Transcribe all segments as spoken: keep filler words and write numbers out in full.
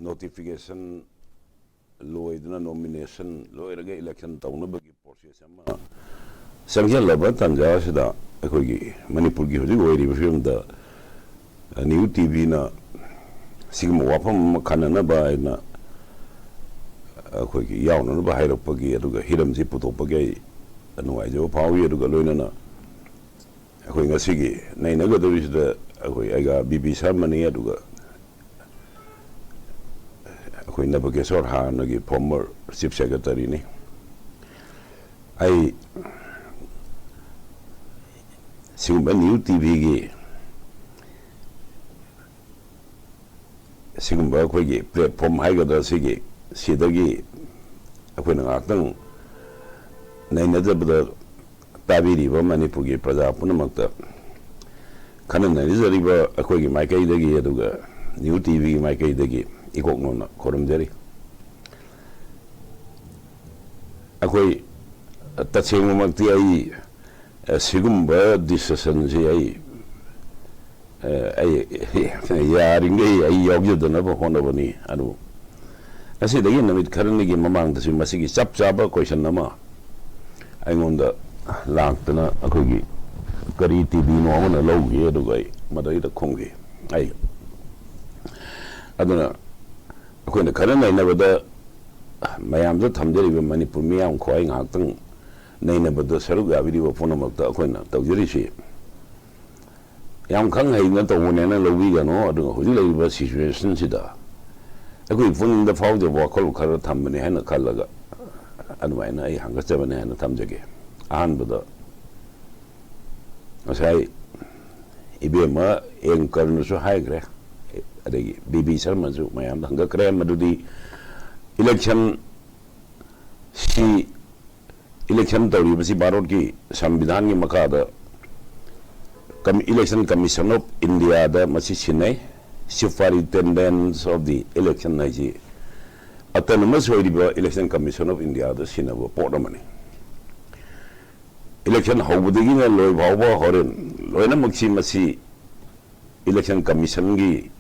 Notification ꯂꯣꯏꯗꯅ, nomination ꯂꯣꯏꯔꯒ election ꯇꯧꯅꯕꯒꯤ process ꯑꯃ ꯆꯪꯁꯤꯜꯂꯕ ꯇꯥꯟꯖꯥ ꯑꯁꯤꯗ, ꯑꯩꯈꯣꯏꯒꯤ ꯃꯅꯤꯄꯨꯔꯒꯤ ꯍꯧꯖꯤꯛ ꯑꯣꯏꯔꯤꯕ ꯐꯤꯕꯝꯗ ꯅ꯭ꯌꯨ ꯇꯤ ꯚꯤꯅ ꯁꯤꯒꯨꯝꯕ ꯋꯥꯐꯝ ꯑꯃ ꯈꯟꯅꯅꯕ ꯍꯥꯏꯅ ꯑꯩꯈꯣꯏꯒꯤ ꯌꯥꯎꯅꯅꯕ ꯍꯥꯏꯔꯛꯄꯒꯤ, ꯑꯗꯨꯒ ꯍꯤꯔꯝꯁꯤ ꯄꯨꯊꯣꯛꯄꯒꯤ ꯑꯩ ꯅꯨꯡꯉꯥꯏꯖꯕ ꯐꯥꯎꯏ꯫ ꯑꯗꯨꯒ ꯂꯣꯏꯅꯅ ꯑꯩꯈꯣꯏ ꯉꯁꯤꯒꯤ ꯅꯩꯅꯒꯗꯧꯔꯤꯁꯤꯗ ꯑꯩꯈꯣꯏ ꯑꯩꯒ ꯕꯤ ꯕꯤ ꯁꯔꯃꯅꯤ, ꯑꯗꯨꯒ ꯑꯩꯈꯣꯏ ꯅꯕꯀꯦꯁꯣꯔ ꯍꯥꯟꯅꯒꯤ ꯐꯣꯔꯃꯔ ꯆꯤꯐ ꯁꯦꯀ꯭ꯔꯦꯇꯔꯤꯅꯤ꯫ ꯑꯩ ꯁꯤꯒꯨꯝꯕ ꯅ꯭ꯌꯨ ꯇꯤ ꯚꯤꯒꯤ ꯁꯤꯒꯨꯝꯕ ꯑꯩꯈꯣꯏꯒꯤ ꯄ꯭ꯂꯦꯠꯐꯣꯝ ꯍꯥꯏꯒꯗ꯭ꯔꯥ, ꯁꯤꯒꯤ, ꯁꯤꯗꯒꯤ ꯑꯩꯈꯣꯏꯅ ꯉꯥꯏꯍꯥꯛꯇꯪ ꯅꯩꯅꯖꯕꯗ, ꯇꯥꯕꯤꯔꯤꯕ ꯃꯅꯤꯄꯨꯔꯒꯤ ꯄ꯭ꯔꯖꯥ ꯄꯨꯝꯅꯃꯛꯇ ꯈꯟꯅ ꯅꯩꯅꯖꯔꯤꯕ ꯑꯩꯈꯣꯏꯒꯤ ꯃꯥꯏꯀꯩꯗꯒꯤ, ꯑꯗꯨꯒ ꯅ꯭ꯌꯨ ꯇꯤ ꯚꯤꯒꯤ ꯃꯥꯏꯀꯩꯗꯒꯤ ꯏꯀꯣꯛ ꯅꯧꯅ ꯈꯨꯔꯨꯝꯖꯔꯤ꯫ ꯑꯩꯈꯣꯏ ꯇꯁꯦꯡꯕꯃꯛꯇꯤ ꯑꯩ, ꯑ, ꯁꯤꯒꯨꯝꯕ ꯗꯤꯁꯀꯁꯟꯁꯤ ꯑꯩ, ꯑ, ꯑꯩ ꯌꯥꯔꯤꯉꯩ ꯑꯩ ꯌꯥꯎꯖꯗꯅꯕ ꯍꯣꯠꯅꯕꯅꯤ꯫ ꯑꯗꯨ ꯑꯁꯤꯗꯒꯤ ꯅꯨꯃꯤꯠ ꯈꯔꯅꯤꯒꯤ ꯃꯃꯥꯡꯗꯁꯨ ꯃꯁꯤꯒꯤ ꯆꯞ ꯆꯥꯕ ꯀꯣꯏꯁꯟ ꯑꯃ ꯑꯩꯉꯣꯟꯗ ꯂꯥꯛꯇꯅ, ꯑꯩꯈꯣꯏꯒꯤ ꯀꯔꯤ ꯇꯤ ꯚꯤꯅꯣ ꯑꯃꯅ ꯂꯧꯈꯤ, ꯑꯗꯨꯒ ꯑꯩ ꯃꯗꯩꯗ ꯈꯨꯝꯈꯤ꯫ ꯑꯩ, ꯑꯗꯨꯅ ꯑꯩꯈꯣꯏꯅ ꯈꯔ ꯅꯩꯅꯕꯗ, ꯃꯌꯥꯝꯗ ꯊꯝꯖꯔꯤꯕ ꯃꯅꯤꯄꯨꯔ ꯃꯤꯌꯥꯝ ꯈ꯭ꯋꯥꯏ ꯉꯥꯏꯍꯥꯛꯇꯪ ꯅꯩꯅꯕꯗ ꯁꯔꯨꯛ ꯌꯥꯕꯤꯔꯤꯕ ꯄꯨꯝꯅꯃꯛꯇ ꯑꯩꯈꯣꯏꯅ ꯇꯧꯖꯔꯤꯁꯤ, ꯌꯥꯝ ꯈꯪ ꯍꯩꯅ ꯇꯧꯕꯅꯦꯅ ꯂꯧꯕꯤꯒꯅꯨ꯫ ꯑꯗꯨꯒ ꯍꯧꯖꯤꯛ ꯂꯩꯔꯤꯕ ꯁꯤꯆꯨꯋꯦꯁꯟꯁꯤꯗ ꯑꯩꯈꯣꯏ ꯄꯨꯛꯅꯤꯡꯗ ꯐꯥꯎꯖꯕ ꯋꯥꯈꯜ ꯈꯔ ꯊꯝꯕꯅꯤ ꯍꯥꯏꯅ ꯈꯜꯂꯒ, ꯑꯗꯨꯃꯥꯏꯅ ꯑꯩ ꯍꯪꯒꯠꯆꯕꯅꯤ ꯍꯥꯏꯅ ꯊꯝꯖꯒꯦ꯫ ꯑꯍꯥꯟꯕꯗ, ꯉꯁꯥꯏ ꯏꯕꯦꯝꯃ ꯑꯦꯡꯀꯔꯅꯁꯨ ꯍꯥꯏꯈ꯭ꯔꯦ, ꯑꯗꯒꯤ ꯕꯤ ꯕꯤ ꯁꯔꯃꯁꯨ ꯃꯌꯥꯝꯗ ꯍꯪꯒꯠꯈ꯭ꯔꯦ, ꯃꯗꯨꯗꯤ ꯏꯂꯦꯛꯁꯟ ꯁꯤ, ꯏꯂꯦꯛꯁꯟ ꯇꯧꯔꯤꯕꯁꯤ ꯚꯥꯔꯠꯀꯤ ꯁꯪꯕꯤꯙꯥꯟꯒꯤ ꯃꯈꯥꯗ ꯀꯝ-, Election Commission of India ꯗ ꯃꯁꯤ ꯁꯤꯟꯅꯩ꯫ Superintendence of the Election ꯍꯥꯏꯁꯤ autonomous ꯑꯣꯏꯔꯤꯕ Election Commission of India ꯗ ꯁꯤꯟꯅꯕ ꯄꯣꯠ ꯑꯃꯅꯤ꯫ ꯏꯂꯦꯛꯁꯟ ꯍꯧꯕꯗꯒꯤꯅ ꯂꯣꯏ ꯐꯥꯎꯕ ꯍꯣꯔꯦꯟ ꯂꯣꯏꯅꯃꯛꯁꯤ ꯃꯁꯤ ꯏꯂꯦꯛꯁꯟ ꯀꯃꯤꯁꯟꯒꯤ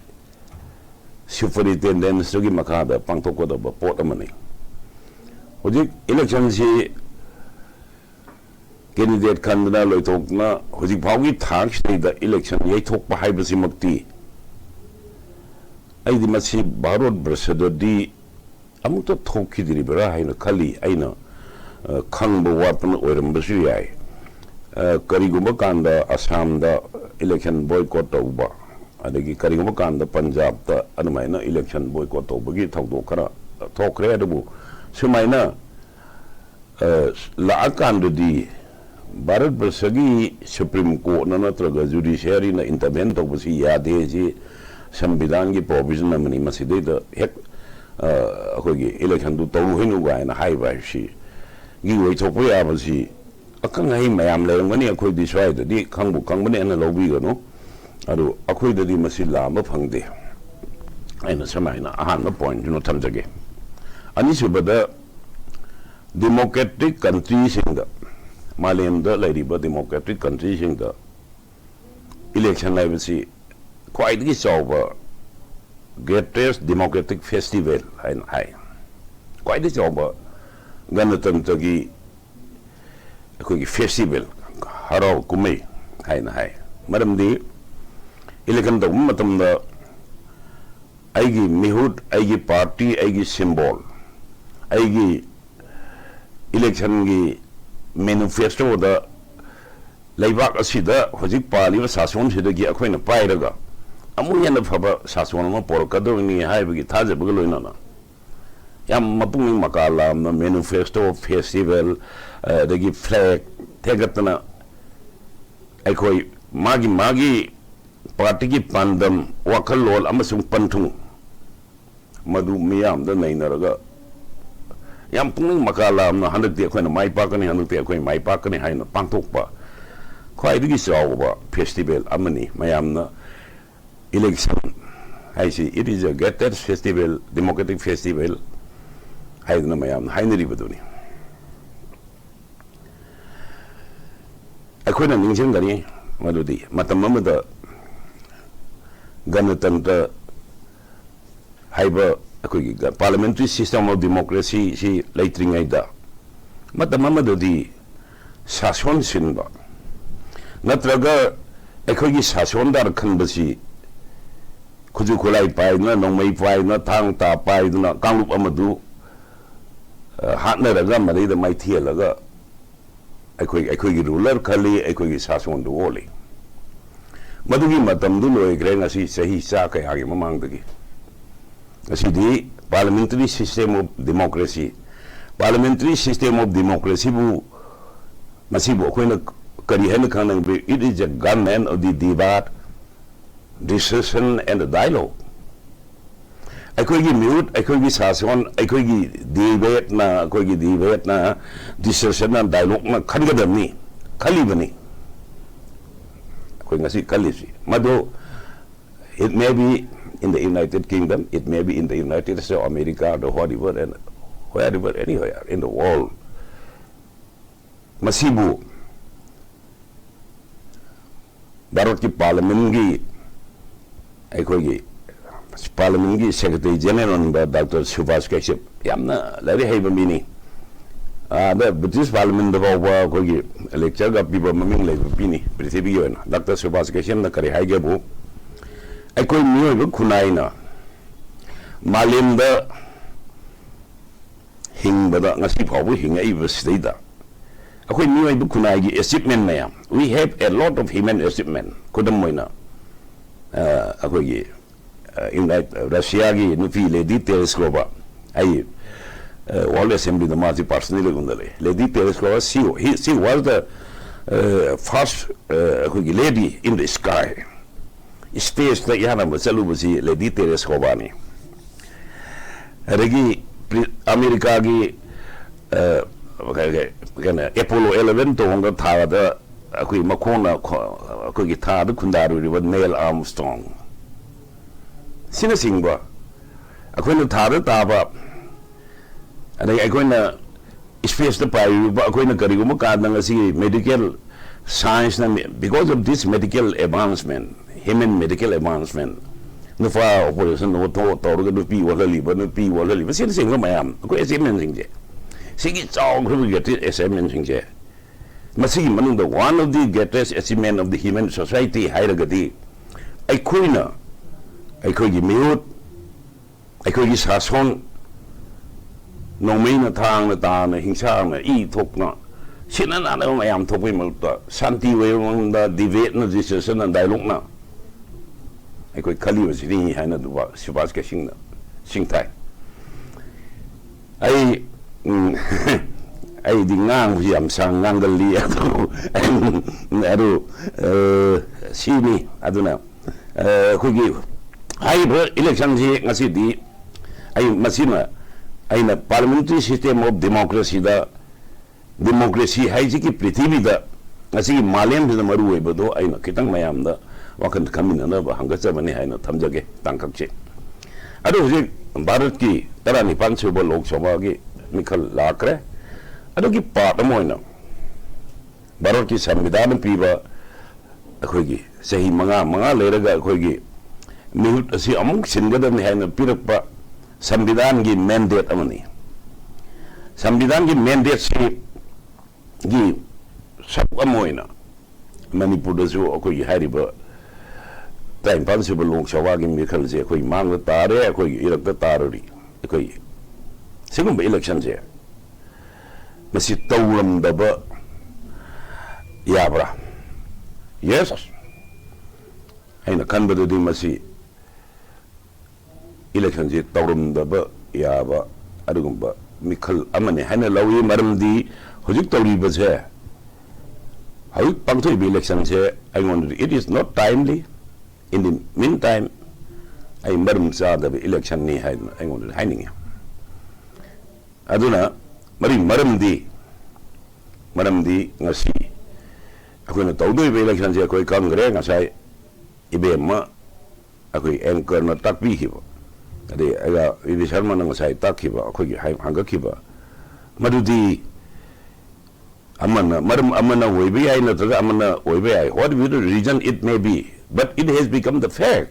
superintendence ꯇꯨꯒꯤ ꯃꯈꯥꯗ ꯄꯥꯡꯊꯣꯛꯀꯗꯕ ꯄꯣꯠ ꯑꯃꯅꯤ꯫ ꯍꯧꯖꯤꯛ election ꯁꯤ candidate ꯈꯟꯗꯅ ꯂꯣꯏꯊꯣꯛꯇꯅ ꯍꯧꯖꯤꯛ ꯐꯥꯎꯒꯤ ꯊꯥꯛꯁꯤꯗꯩꯗ election ꯌꯩꯊꯣꯛꯄ ꯍꯥꯏꯕꯁꯤꯃꯛꯇꯤ ꯑꯩꯗꯤ ꯃꯁꯤ ꯚꯥꯔꯠ ꯕꯔꯁꯗꯗꯤ ꯑꯃꯨꯛꯇ ꯊꯣꯛꯈꯤꯗ꯭ꯔꯤꯕ꯭ꯔꯥ ꯍꯥꯏꯅ ꯈꯜꯂꯤ꯫ ꯑꯩꯅ, ꯑ, ꯈꯪꯕ ꯋꯥꯠꯄꯅ ꯑꯣꯏꯔꯝꯕꯁꯨ ꯌꯥꯏ꯫ ꯑ, ꯀꯔꯤꯒꯨꯝꯕ ꯀꯥꯟꯗ ꯑꯁꯥꯝꯗ election boycott ꯇꯧꯕ, ꯑꯗꯒꯤ ꯀꯔꯤꯒꯨꯝꯕ ꯀꯥꯟꯗ ꯄꯟꯖꯥꯕꯇ ꯑꯗꯨꯃꯥꯏꯅ election boycott ꯇꯧꯕꯒꯤ ꯊꯧꯗꯣꯛ ꯈꯔ ꯊꯣꯛꯈ꯭ꯔꯦ꯫ ꯑꯗꯨꯕꯨ ꯁꯨꯃꯥꯏꯅ ꯑ, ꯂꯥꯛꯑꯀꯥꯟꯗꯗꯤ ꯚꯥꯔꯠ ꯕꯔꯁꯒꯤ Supreme Court ꯅ ꯅꯠꯇ꯭ꯔꯒ judiciary ꯅ intervene ꯇꯧꯕꯁꯤ ꯌꯥꯗꯦ꯫ ꯁꯤ ꯁꯪꯕꯤꯙꯥꯟꯒꯤ provision ꯑꯃꯅꯤ꯫ ꯃꯁꯤꯗꯩꯗ ꯍꯦꯛ, ꯑ, ꯑꯩꯈꯣꯏꯒꯤ election ꯗꯨ ꯇꯧꯔꯨꯍꯩꯅꯨ ꯀꯥꯏꯅ ꯍꯥꯏꯕ ꯍꯥꯏꯕꯁꯤꯒꯤ ꯑꯣꯏꯊꯣꯛꯄ ꯌꯥꯕꯁꯤ ꯑꯈꯪ ꯑꯍꯩ ꯃꯌꯥꯝ ꯂꯩꯔꯝꯒꯅꯤ꯫ ꯑꯩꯈꯣꯏꯗꯤ ꯁ꯭ꯋꯥꯏꯗꯗꯤ ꯈꯪꯕꯨ ꯈꯪꯕꯅꯦꯅ ꯂꯧꯕꯤꯒꯅꯨ꯫ ꯑꯗꯨ ꯑꯩꯈꯣꯏꯗꯗꯤ ꯃꯁꯤ ꯂꯥꯝꯕ ꯐꯪꯗꯦ꯫ ꯑꯩꯅ ꯁꯨꯃꯥꯏꯅ ꯑꯍꯥꯟꯕ point ꯁꯤꯃ ꯊꯝꯖꯒꯦ꯫ ꯑꯅꯤꯁꯨꯕꯗ, democratic country ꯁꯤꯡꯗ, ꯃꯥꯂꯦꯝꯗ ꯂꯩꯔꯤꯕ democratic country ꯁꯤꯡꯗ election ꯍꯥꯏꯕꯁꯤ ꯈ꯭ꯋꯥꯏꯗꯒꯤ ꯆꯥꯎꯕ greatest democratic festival ꯍꯥꯏꯅ ꯍꯥꯏ꯫ ꯈ꯭ꯋꯥꯏꯗꯒꯤ ꯆꯥꯎꯕ ꯒꯅꯇꯟꯇ꯭ꯔꯒꯤ ꯑꯩꯈꯣꯏꯒꯤ festival, ꯍꯔꯥꯎ ꯀꯨꯝꯍꯩ ꯍꯥꯏꯅ ꯍꯥꯏ꯫ ꯃꯔꯝꯗꯤ election ꯇꯧꯕ ꯃꯇꯝꯗ ꯑꯩꯒꯤ ꯃꯤꯍꯨꯠ, ꯑꯩꯒꯤ party, ꯑꯩꯒꯤ symbol, ꯑꯩꯒꯤ election ꯒꯤ manifesto ꯗ ꯂꯩꯕꯥꯛ ꯑꯁꯤꯗ ꯍꯧꯖꯤꯛ ꯄꯥꯜꯂꯤꯕ ꯁꯥꯁꯣꯟꯁꯤꯗꯒꯤ ꯑꯩꯈꯣꯏꯅ ꯄꯥꯏꯔꯒ ꯑꯃꯨꯛ ꯍꯦꯟꯅ ꯐꯕ ꯁꯥꯁꯣꯟ ꯑꯃ ꯄꯣꯔꯛꯀꯗꯕꯅꯤ ꯍꯥꯏꯕꯒꯤ ꯊꯥꯖꯕꯒ ꯂꯣꯏꯅꯅ ꯌꯥꯝ ꯃꯄꯨꯛꯅꯤꯡ ꯃꯀꯥ ꯂꯥꯝꯅ manifesto, festival, ꯑꯗꯒꯤ flag ꯊꯦꯡꯒꯠꯇꯅ ꯑꯩꯈꯣꯏ ꯃꯥꯒꯤ ꯃꯥꯒꯤ party ꯒꯤ ꯄꯥꯟꯗꯝ, ꯋꯥꯈꯜꯂꯣꯟ ꯑꯃꯁꯨꯡ ꯄꯟꯊꯨꯡ ꯃꯗꯨ ꯃꯤꯌꯥꯝꯗ ꯅꯩꯅꯔꯒ ꯌꯥꯝ ꯄꯨꯛꯅꯤꯡ ꯃꯀꯥ ꯂꯥꯝꯅ ꯍꯟꯗꯛꯇꯤ ꯑꯩꯈꯣꯏꯅ ꯃꯥꯏ ꯄꯥꯛꯀꯅꯤ, ꯍꯟꯗꯛꯇꯤ ꯑꯩꯈꯣꯏ ꯃꯥꯏ ꯄꯥꯛꯀꯅꯤ ꯍꯥꯏꯅ ꯄꯥꯡꯊꯣꯛꯄ ꯈ꯭ꯋꯥꯏꯗꯒꯤ ꯆꯥꯎꯕ festival ꯑꯃꯅꯤ꯫ ꯃꯌꯥꯝꯅ election ꯍꯥꯏꯁꯤ, it is a greatest festival, democratic festival ꯍꯥꯏꯗꯅ ꯃꯌꯥꯝꯅ ꯍꯥꯏꯅꯔꯤꯕꯗꯨꯅꯤ꯫ ꯑꯩꯈꯣꯏꯅ ꯅꯤꯡꯁꯤꯡꯒꯅꯤ ꯃꯗꯨꯗꯤ ꯃꯇꯝ ꯑꯃꯗ ꯒꯅꯇꯟꯇ꯭ꯔ ꯍꯥꯏꯕ ꯑꯩꯈꯣꯏꯒꯤ parliamentary system of democracy ꯁꯤ ꯂꯩꯇ꯭ꯔꯤꯉꯩꯗ, ꯃꯇꯝ ꯑꯃꯗꯗꯤ ꯁꯥꯁꯣꯟ ꯁꯤꯟꯕ ꯅꯠꯇ꯭ꯔꯒ ꯑꯩꯈꯣꯏꯒꯤ ꯁꯥꯁꯣꯟꯗ ꯈꯟꯕꯁꯤ ꯈꯨꯠꯁꯨ ꯈꯨꯠꯂꯥꯏ ꯄꯥꯏꯗꯨꯅ, ꯅꯣꯡꯃꯩ ꯄꯥꯏꯗꯨꯅ, ꯊꯥꯡ ꯇꯥ ꯄꯥꯏꯗꯨꯅ ꯀꯥꯡꯂꯨꯞ ꯑꯃꯗꯨ, ꯑ, ꯍꯥꯠꯅꯔꯒ ꯃꯗꯩꯗ ꯃꯥꯏꯊꯤꯍꯜꯂꯒ ꯑꯩꯈꯣꯏ, ꯑꯩꯈꯣꯏꯒꯤ ruler ꯈꯜꯂꯤ, ꯑꯩꯈꯣꯏꯒꯤ ꯁꯥꯁꯣꯟꯗꯨ ꯑꯣꯜꯂꯤ꯫ ꯃꯗꯨꯒꯤ ꯃꯇꯝꯗꯨ ꯂꯣꯏꯈ꯭ꯔꯦ, ꯉꯁꯤ ꯆꯍꯤ ꯆꯥ ꯀꯌꯥꯒꯤ ꯃꯃꯥꯡꯗꯒꯤ꯫ ꯉꯁꯤꯗꯤ parliamentary system of democracy, parliamentary system of democracyꯕꯨ, ꯃꯁꯤꯕꯨ ꯑꯩꯈꯣꯏꯅ ꯀꯔꯤ ꯍꯥꯏꯅ ꯈꯪꯅꯕꯤ? It is a government of the debate, discussion and dialogue. ꯑꯩꯈꯣꯏꯒꯤ ꯃꯤꯍꯨꯠ, ꯑꯩꯈꯣꯏꯒꯤ ꯁꯥꯁꯣꯟ, ꯑꯩꯈꯣꯏꯒꯤ debateꯅ, ꯑꯩꯈꯣꯏꯒꯤ debateꯅ, discussionꯅ, dialogueꯅ ꯈꯟꯒꯗꯕꯅꯤ, ꯈꯜꯂꯤꯕꯅꯤ꯫ ꯑꯩꯈꯣꯏ ꯉꯁꯤ ꯈꯜꯂꯤꯁꯤ ꯃꯗꯨ, it may be in the United Kingdom, it may be in the United States of America, the whatever and wherever, anywhere in the world. ꯃꯁꯤꯕꯨ ꯚꯥꯔꯠꯀꯤ parliamentꯀꯤ, ꯑꯩꯈꯣꯏꯒꯤ parliamentꯀꯤ Secretary General ꯑꯣꯏꯕ Doctor ꯁꯨꯚꯥꯁ ꯀꯩꯁꯞ ꯌꯥꯝꯅ ꯂꯥꯏꯔꯤꯛ ꯍꯩꯕ ꯃꯤꯅꯤ꯫ ꯑꯥꯗ British parliamentꯇ ꯐꯥꯎꯕ ꯑꯩꯈꯣꯏꯒꯤ lectureꯒ ꯄꯤꯕ ꯃꯃꯤꯡ ꯂꯩꯕ ꯃꯤꯅꯤ ꯄ꯭ꯔꯤꯊꯤꯕꯤꯒꯤ ꯑꯣꯏꯅ꯫ Doctor ꯁꯨꯚꯥꯁ ꯀꯩꯁꯞꯅ ꯀꯔꯤ ꯍꯥꯏꯒꯦꯕꯨ, ꯑꯩꯈꯣꯏ ꯃꯤꯑꯣꯏꯕ ꯈꯨꯟꯅꯥꯏꯅ ꯃꯥꯂꯦꯝꯗ ꯍꯤꯡꯕꯗ ꯉꯁꯤ ꯐꯥꯎꯕ ꯍꯤꯡꯉꯛꯏꯕꯁꯤꯗꯩꯗ ꯑꯩꯈꯣꯏ ꯃꯤꯑꯣꯏꯕ ꯈꯨꯟꯅꯥꯏꯒꯤ achievement ꯃꯌꯥꯝ, we have a lot of human achievement꯫ ꯈꯨꯗꯝ ꯑꯣꯏꯅ, ꯑ, ꯑꯩꯈꯣꯏꯒꯤ, ꯑ, Unite-, Russiaꯒꯤ ꯅꯨꯄꯤ Lady Tereshkova, ꯑꯩ, ꯑ, World Assemblyꯗ ꯃꯥꯁꯤ personally ꯎꯅꯔꯦ꯫ Lady Tereshkova, she, he, she was the, uh, first, uh, ꯑꯩꯈꯣꯏꯒꯤ lady in the sky꯫ Spaceꯇ ꯏꯍꯥꯟ ꯍꯥꯟꯕ ꯆꯠꯂꯨꯕꯁꯤ Lady Tereskovani꯫ ꯑꯗꯒꯤ ꯄ꯭ꯔꯤ-, ꯑꯃꯦꯔꯤꯀꯥꯒꯤ, ꯑ, ꯀꯩ-, ꯀꯩ-, ꯀꯩꯅꯣ, Apollo eleven ꯇꯣꯡꯉꯒ ꯊꯥꯗ ꯑꯩꯈꯣꯏ ꯃꯈꯣꯡꯅ ꯈꯣ-, ꯑꯩꯈꯣꯏꯒꯤ ꯊꯥꯗ ꯈꯨꯟꯗꯥꯔꯨꯔꯤꯕ Neil Armstrong ꯁꯤꯅꯆꯤꯡꯕ, ꯑꯩꯈꯣꯏꯅ ꯊꯥꯗ ꯇꯥꯕ, ꯑꯗꯒꯤ ꯑꯩꯈꯣꯏꯅ spaceꯇ ꯄꯥꯏꯔꯨꯕ, ꯑꯩꯈꯣꯏꯅ ꯀꯔꯤꯒꯨꯝꯕ ꯀꯥꯟꯗ ꯉꯁꯤ medical scienceꯅ, because of this medical advancement, human medical advancement, ꯅꯨꯄꯥ ꯑꯣꯄꯣꯖꯤꯁꯟ ꯇꯧꯔꯒ ꯅꯨꯄꯤ ꯑꯣꯜꯍꯜꯂꯤꯕ, ꯅꯨꯄꯤ ꯑꯣꯜꯍꯜꯂꯤꯕ, ꯁꯤꯅꯆꯤꯡꯕ ꯃꯌꯥꯝ, ꯑꯩꯈꯣꯏ ꯑꯦꯆꯤꯞꯃꯦꯟꯁꯤꯡꯁꯦ, ꯁꯤꯒꯤ ꯆꯥꯎꯈ꯭ꯔꯕ ꯒ꯭ꯔꯦꯇꯦꯁ ꯑꯦꯆꯤꯞꯃꯦꯟꯁꯤꯡꯁꯦ, ꯃꯁꯤꯒꯤ ꯃꯅꯨꯡꯗ one of the greatest achievement of the human society ꯍꯥꯏꯔꯒꯗꯤ, ꯑꯩꯈꯣꯏꯅ ꯑꯩꯈꯣꯏꯒꯤ ꯃꯤꯍꯨꯠ, ꯑꯩꯈꯣꯏꯒꯤ ꯁꯥꯁꯣꯟ, ꯅꯣꯡꯃꯩꯅ, ꯊꯥꯡꯅ, ꯇꯥꯅ, ꯍꯤꯡꯁꯥꯅ, ꯏ ꯊꯣꯛꯅ, ꯁꯤꯅ ꯅꯥꯅꯕ ꯃꯌꯥꯝ ꯊꯣꯛꯄꯒꯤ ꯃꯍꯨꯠꯇ, ꯁꯥꯟꯇꯤ ꯑꯣꯏꯕ ꯃꯑꯣꯡꯗ ꯗꯤꯕꯦꯠꯅ, ꯗꯤꯁꯀꯁꯟꯅ, ꯗꯥꯏꯂꯣꯛꯅ ꯑꯩꯈꯣꯏ ꯈꯜꯂꯤꯕꯁꯤꯅꯤ ꯍꯥꯏꯅ ꯑꯗꯨꯕꯨ ꯁꯨꯕꯥꯁ ꯀꯩꯁꯤꯡꯅ ꯁꯤꯡꯊꯥꯏ꯫ ꯑꯩ, ꯎꯝ, ꯑꯩꯗꯤ ꯉꯥꯡꯕꯁꯤ ꯌꯥꯝ ꯁꯥꯡ ꯉꯥꯡꯒꯜꯂꯤ, ꯑꯗꯨꯕꯨ ꯑꯗꯨ, ꯑ, ꯁꯤꯅꯤ꯫ ꯑꯗꯨꯅ, ꯑ, ꯑꯩꯈꯣꯏꯒꯤ ꯍꯥꯏꯔꯤꯕ ꯏꯂꯦꯛꯁꯟꯁꯤ ꯉꯁꯤꯗꯤ ꯑꯩ ꯃꯁꯤꯃ ꯑꯩꯅ parliamentary system of democracyꯗ, ꯗꯦꯃꯣꯀ꯭ꯔꯦꯁꯤ ꯍꯥꯏꯁꯤꯒꯤ ꯄ꯭ꯔꯤꯊꯤꯕꯤꯗ, ꯉꯁꯤꯒꯤ ꯃꯥꯂꯦꯝꯁꯤꯗ ꯃꯔꯨ ꯑꯣꯏꯕꯗꯣ ꯑꯩꯅ ꯈꯤꯇꯪ ꯃꯌꯥꯝꯗ ꯋꯥꯈꯜ ꯈꯟꯃꯤꯟꯅꯅꯕ ꯍꯪꯒꯠꯆꯕꯅꯤ ꯍꯥꯏꯅ ꯊꯝꯖꯒꯦ ꯇꯥꯡꯀꯛꯁꯦ꯫ ꯑꯗꯨ ꯍꯧꯖꯤꯛ ꯚꯥꯔꯠꯀꯤ ꯇꯔꯥꯅꯤꯄꯥꯟ ꯁꯨꯕ ꯂꯣꯛ ꯁꯚꯥꯒꯤ ꯃꯤꯈꯜ ꯂꯥꯛꯈ꯭ꯔꯦ꯫ ꯑꯗꯨꯒꯤ ꯄꯥꯔꯠ ꯑꯃ ꯑꯣꯏꯅ ꯚꯥꯔꯠꯀꯤ ꯁꯪꯕꯤꯙꯥꯟꯅ ꯄꯤꯕ ꯑꯩꯈꯣꯏꯒꯤ ꯆꯍꯤ ꯃꯉꯥ, ꯃꯉꯥ ꯂꯩꯔꯒ ꯑꯩꯈꯣꯏꯒꯤ ꯃꯤꯍꯨꯠ ꯑꯁꯤ ꯑꯃꯨꯛ ꯁꯤꯟꯒꯗꯕꯅꯤ ꯍꯥꯏꯅ ꯄꯤꯔꯛꯄ ꯁꯪꯕꯤꯙꯥꯟꯒꯤ ꯃꯦꯟꯗꯦꯠ ꯑꯃꯅꯤ꯫ ꯁꯪꯕꯤꯙꯥꯟꯒꯤ ꯃꯦꯟꯗꯦꯠꯁꯤꯒꯤ ꯁꯔꯨꯛ ꯑꯃ ꯑꯣꯏꯅ ꯃꯅꯤꯄꯨꯔꯗꯁꯨ ꯑꯩꯈꯣꯏꯒꯤ ꯍꯥꯏꯔꯤꯕ ꯇꯔꯥꯅꯤꯄꯥꯟ ꯁꯨꯕ ꯂꯣꯛ ꯁꯚꯥꯒꯤ ꯃꯤꯈꯜꯁꯦ ꯑꯩꯈꯣꯏ ꯃꯥꯡꯗ ꯇꯥꯔꯦ, ꯑꯩꯈꯣꯏꯒꯤ ꯏꯔꯛꯇ ꯇꯥꯔꯔꯤ꯫ ꯑꯩꯈꯣꯏ ꯁꯤꯒꯨꯝꯕ ꯏꯂꯦꯛꯁꯟꯁꯦ ꯃꯁꯤ ꯇꯧꯔꯝꯗꯕ ꯌꯥꯕ꯭ꯔꯥ? ꯌꯦꯁ꯫ ꯑꯩꯅ ꯈꯟꯕꯗꯗꯤ ꯃꯁꯤ ꯏꯂꯦꯛꯁꯟꯁꯤ ꯇꯧꯔꯝꯗꯕ ꯌꯥꯕ ꯑꯗꯨꯒꯨꯝꯕ ꯃꯤꯈꯜ ꯑꯃꯅꯤ ꯍꯥꯏꯅ ꯂꯧꯏ꯫ ꯃꯔꯝꯗꯤ ꯍꯧꯖꯤꯛ ꯇꯧꯔꯤꯕꯁꯦ, ꯍꯧꯖꯤꯛ ꯄꯥꯡꯊꯣꯛꯏꯕ ꯏꯂꯦꯛꯁꯟꯁꯦ ꯑꯩꯉꯣꯟꯗꯗꯤ it is not timely꯫ In the meantime, ꯑꯩ ꯃꯔꯝ ꯆꯥꯗꯕ ꯏꯂꯦꯛꯁꯟꯅꯤ ꯍꯥꯏꯗꯅ ꯑꯩꯉꯣꯟꯗꯗꯤ ꯍꯥꯏꯅꯤꯡꯉꯤ꯫ ꯑꯗꯨꯅ ꯃꯔꯤ ꯃꯔꯝꯗꯤ, ꯃꯔꯝꯗꯤ ꯉꯁꯤ ꯑꯩꯈꯣꯏꯅ ꯇꯧꯗꯣꯔꯤꯕ ꯏꯂꯦꯛꯁꯟꯁꯦ ꯑꯩꯈꯣꯏ ꯈꯪꯈ꯭ꯔꯦ꯫ ꯉꯁꯥꯏ ꯏꯕꯦꯝꯃ ꯑꯩꯈꯣꯏ ꯑꯦꯡꯀꯔꯅ ꯇꯥꯛꯄꯤꯈꯤꯕ, ꯑꯗꯩ ꯑꯩꯒ ꯕꯤ ꯕꯤ ꯁꯔꯃꯅ ꯉꯁꯥꯏ ꯇꯥꯛꯈꯤꯕ, ꯑꯩꯈꯣꯏꯒꯤ ꯍꯥꯏ-, ꯍꯪꯒꯠꯈꯤꯕ, ꯃꯗꯨꯗꯤ ꯑꯃꯅ, ꯃꯔꯝ ꯑꯃꯅ ꯑꯣꯏꯕ ꯌꯥꯏ, ꯅꯠꯇ꯭ꯔꯒ ꯑꯃꯅ ꯑꯣꯏꯕ ꯌꯥꯏ, what reason it may be, but it has become the fact꯫